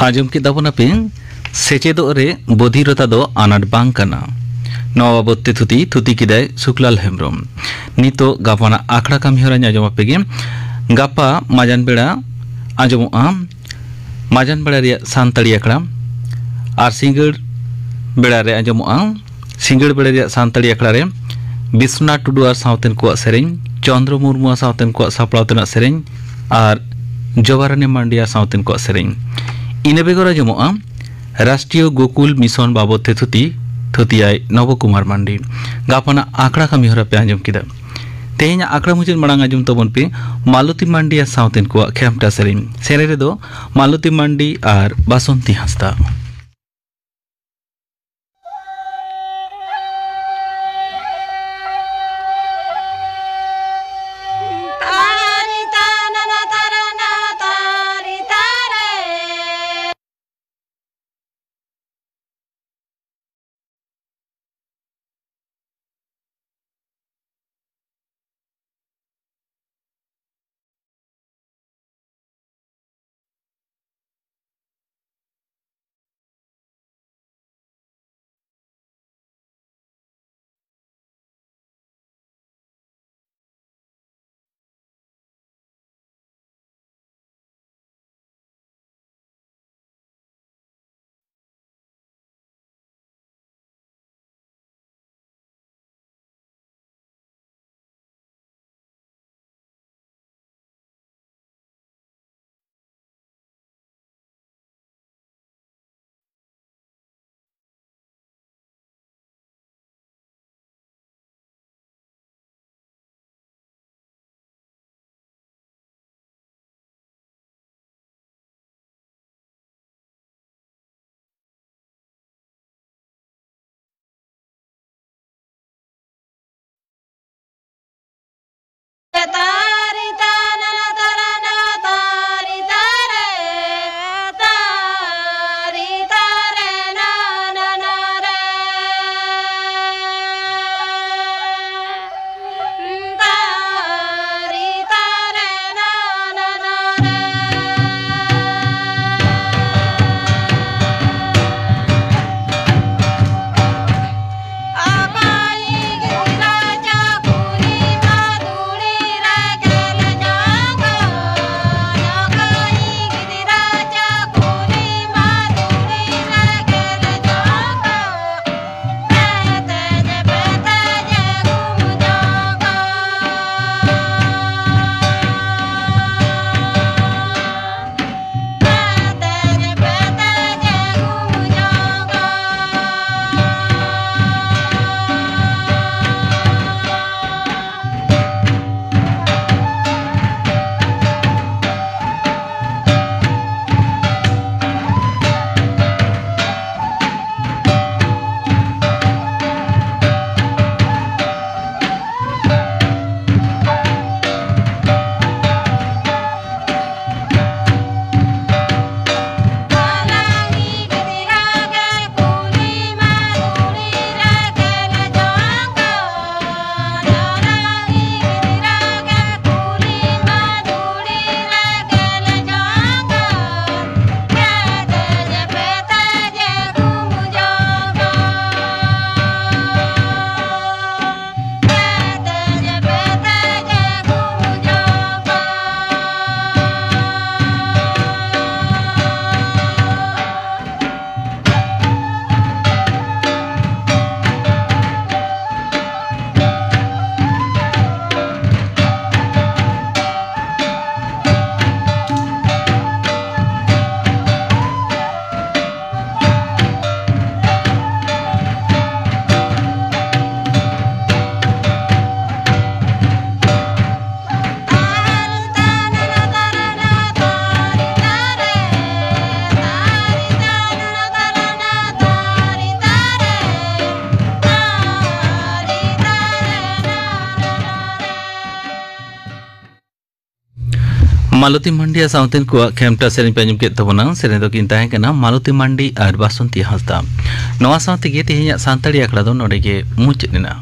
ᱟᱸᱡᱚᱢ ᱠᱮᱫᱟ ᱵᱚᱱ ᱟᱯᱮ, ᱥᱮᱪᱮᱫᱚᱜ ᱨᱮ ᱵᱚᱫᱷᱤᱨᱚᱛᱟ ᱫᱚ ᱟᱱᱟᱴ ᱵᱟᱝ ᱠᱟᱱᱟ᱾ ᱱᱚᱣᱟ ᱵᱟᱵᱚᱫ ᱛᱮ ᱛᱷᱩᱛᱤ, ᱛᱷᱩᱛᱤ ᱠᱮᱫᱟᱭ ᱥᱩᱠᱞᱟᱞ ᱦᱮᱢᱵᱨᱚᱢ᱾ ᱱᱤᱛᱚᱜ ᱜᱟᱯᱟᱱᱟᱜ ᱟᱠᱷᱲᱟ ᱠᱟᱹᱢᱤ ᱦᱚᱨᱟᱧ ᱟᱸᱡᱚᱢ ᱟᱯᱮ ᱜᱮ᱾ ᱜᱟᱯᱟ ᱢᱟᱡᱟᱱ ᱵᱮᱲᱟ ᱟᱸᱡᱚᱢᱚᱜᱼᱟ ᱢᱟᱡᱟᱱ ᱵᱮᱲᱟ ᱨᱮᱭᱟᱜ ᱥᱟᱱᱛᱟᱲᱤ ᱟᱠᱷᱲᱟ, ᱟᱨ ᱥᱤᱸᱜᱟᱹᱲ ᱵᱮᱲᱟ ᱨᱮ ᱟᱸᱡᱚᱢᱚᱜᱼᱟ ᱥᱤᱸᱜᱟᱹᱲ ᱵᱮᱲᱟ ᱨᱮᱭᱟᱜ ᱥᱟᱱᱛᱟᱲᱤ ᱟᱠᱷᱲᱟ ᱨᱮ ᱵᱤᱥᱱᱟ ᱴᱩᱰᱩ ᱟᱨ ᱥᱟᱶᱛᱮᱱ ᱠᱚᱣᱟᱜ ᱥᱮᱨᱮᱧ, ᱪᱚᱱᱫᱽᱨᱚ ᱢᱩᱨᱢᱩ ᱟᱨ ᱥᱟᱶᱛᱮᱱ ᱠᱚᱣᱟᱜ ᱥᱟᱯᱲᱟᱣ ᱛᱮᱱᱟᱜ ᱥᱮᱨᱮᱧ, ᱟᱨ ᱡᱚᱵᱟᱨᱟᱱᱤ ᱢᱟᱱᱰᱤ ᱟᱨ ᱥᱟᱶᱛᱮᱱ ᱠᱚᱣᱟᱜ ᱥᱮᱨᱮᱧ᱾ ᱤᱱᱟᱹ ᱵᱮᱜᱚᱨ ᱟᱸᱡᱚᱢᱚᱜᱼᱟ ᱨᱟᱥᱴᱨᱤᱭᱚ ᱜᱳᱠᱩᱞ ᱢᱤᱥᱚᱱ ᱵᱟᱵᱚᱫ ᱛᱮ ᱛᱷᱩᱛᱤ, ᱛᱷᱩᱛᱤᱭᱟᱭ ᱱᱚᱵᱚ ᱠᱩᱢᱟᱨ ᱢᱟᱱᱰᱤ᱾ ᱜᱟᱯᱟᱱᱟᱜ ᱟᱠᱷᱲᱟ ᱠᱟᱹᱢᱤ ᱦᱚᱨᱟ ᱯᱮ ᱟᱸᱡᱚᱢ ᱠᱮᱫᱟ᱾ ᱛᱮᱦᱮᱧᱟᱜ ᱟᱠᱷᱲᱟ ᱢᱩᱪᱟᱹᱫ ᱢᱟᱲᱟᱝ ᱟᱸᱡᱚᱢ ᱛᱟᱵᱚᱱ ᱯᱮ ᱢᱟᱞᱚᱛᱤ ᱢᱟᱱᱰᱤ ᱟᱨ ᱥᱟᱶᱛᱮᱱ ᱠᱚᱣᱟᱜ ᱠᱷᱮᱢᱴᱟ ᱥᱮᱨᱮᱧ᱾ ᱥᱮᱨᱮᱧ ᱨᱮᱫᱚ ᱢᱟᱞᱚᱛᱤ ᱢᱟᱱᱰᱤ ᱟᱨ ᱵᱟᱥᱚᱱᱛᱤ ᱦᱟᱸᱥᱫᱟ᱾ ᱢᱟᱞᱚᱛᱤ ᱢᱟᱱᱰᱤᱭᱟ ᱥᱟᱶᱛᱮᱱ ᱠᱚᱣᱟᱜ ᱠᱷᱮᱢᱴᱟ ᱥᱮᱨᱮᱧ ᱯᱮ ᱟᱸᱡᱚᱢ ᱠᱮᱫ ᱛᱟᱵᱚᱱᱟ᱾ ᱥᱮᱨᱮᱧ ᱫᱚᱠᱤᱱ ᱛᱟᱦᱮᱸ ᱠᱟᱱᱟ ᱢᱟᱞᱚᱛᱤ ᱢᱟᱱᱰᱤ ᱟᱨ ᱵᱟᱥᱚᱱᱛᱤ ᱦᱟᱸᱥᱫᱟ᱾ ᱱᱚᱣᱟ ᱥᱟᱶ ᱛᱮᱜᱮ ᱛᱮᱦᱮᱧᱟᱜ ᱥᱟᱱᱛᱟᱲᱤ ᱟᱠᱷᱲᱟ ᱫᱚ ᱱᱚᱰᱮ ᱜᱮ ᱢᱩᱪᱟᱹᱫ ᱮᱱᱟ᱾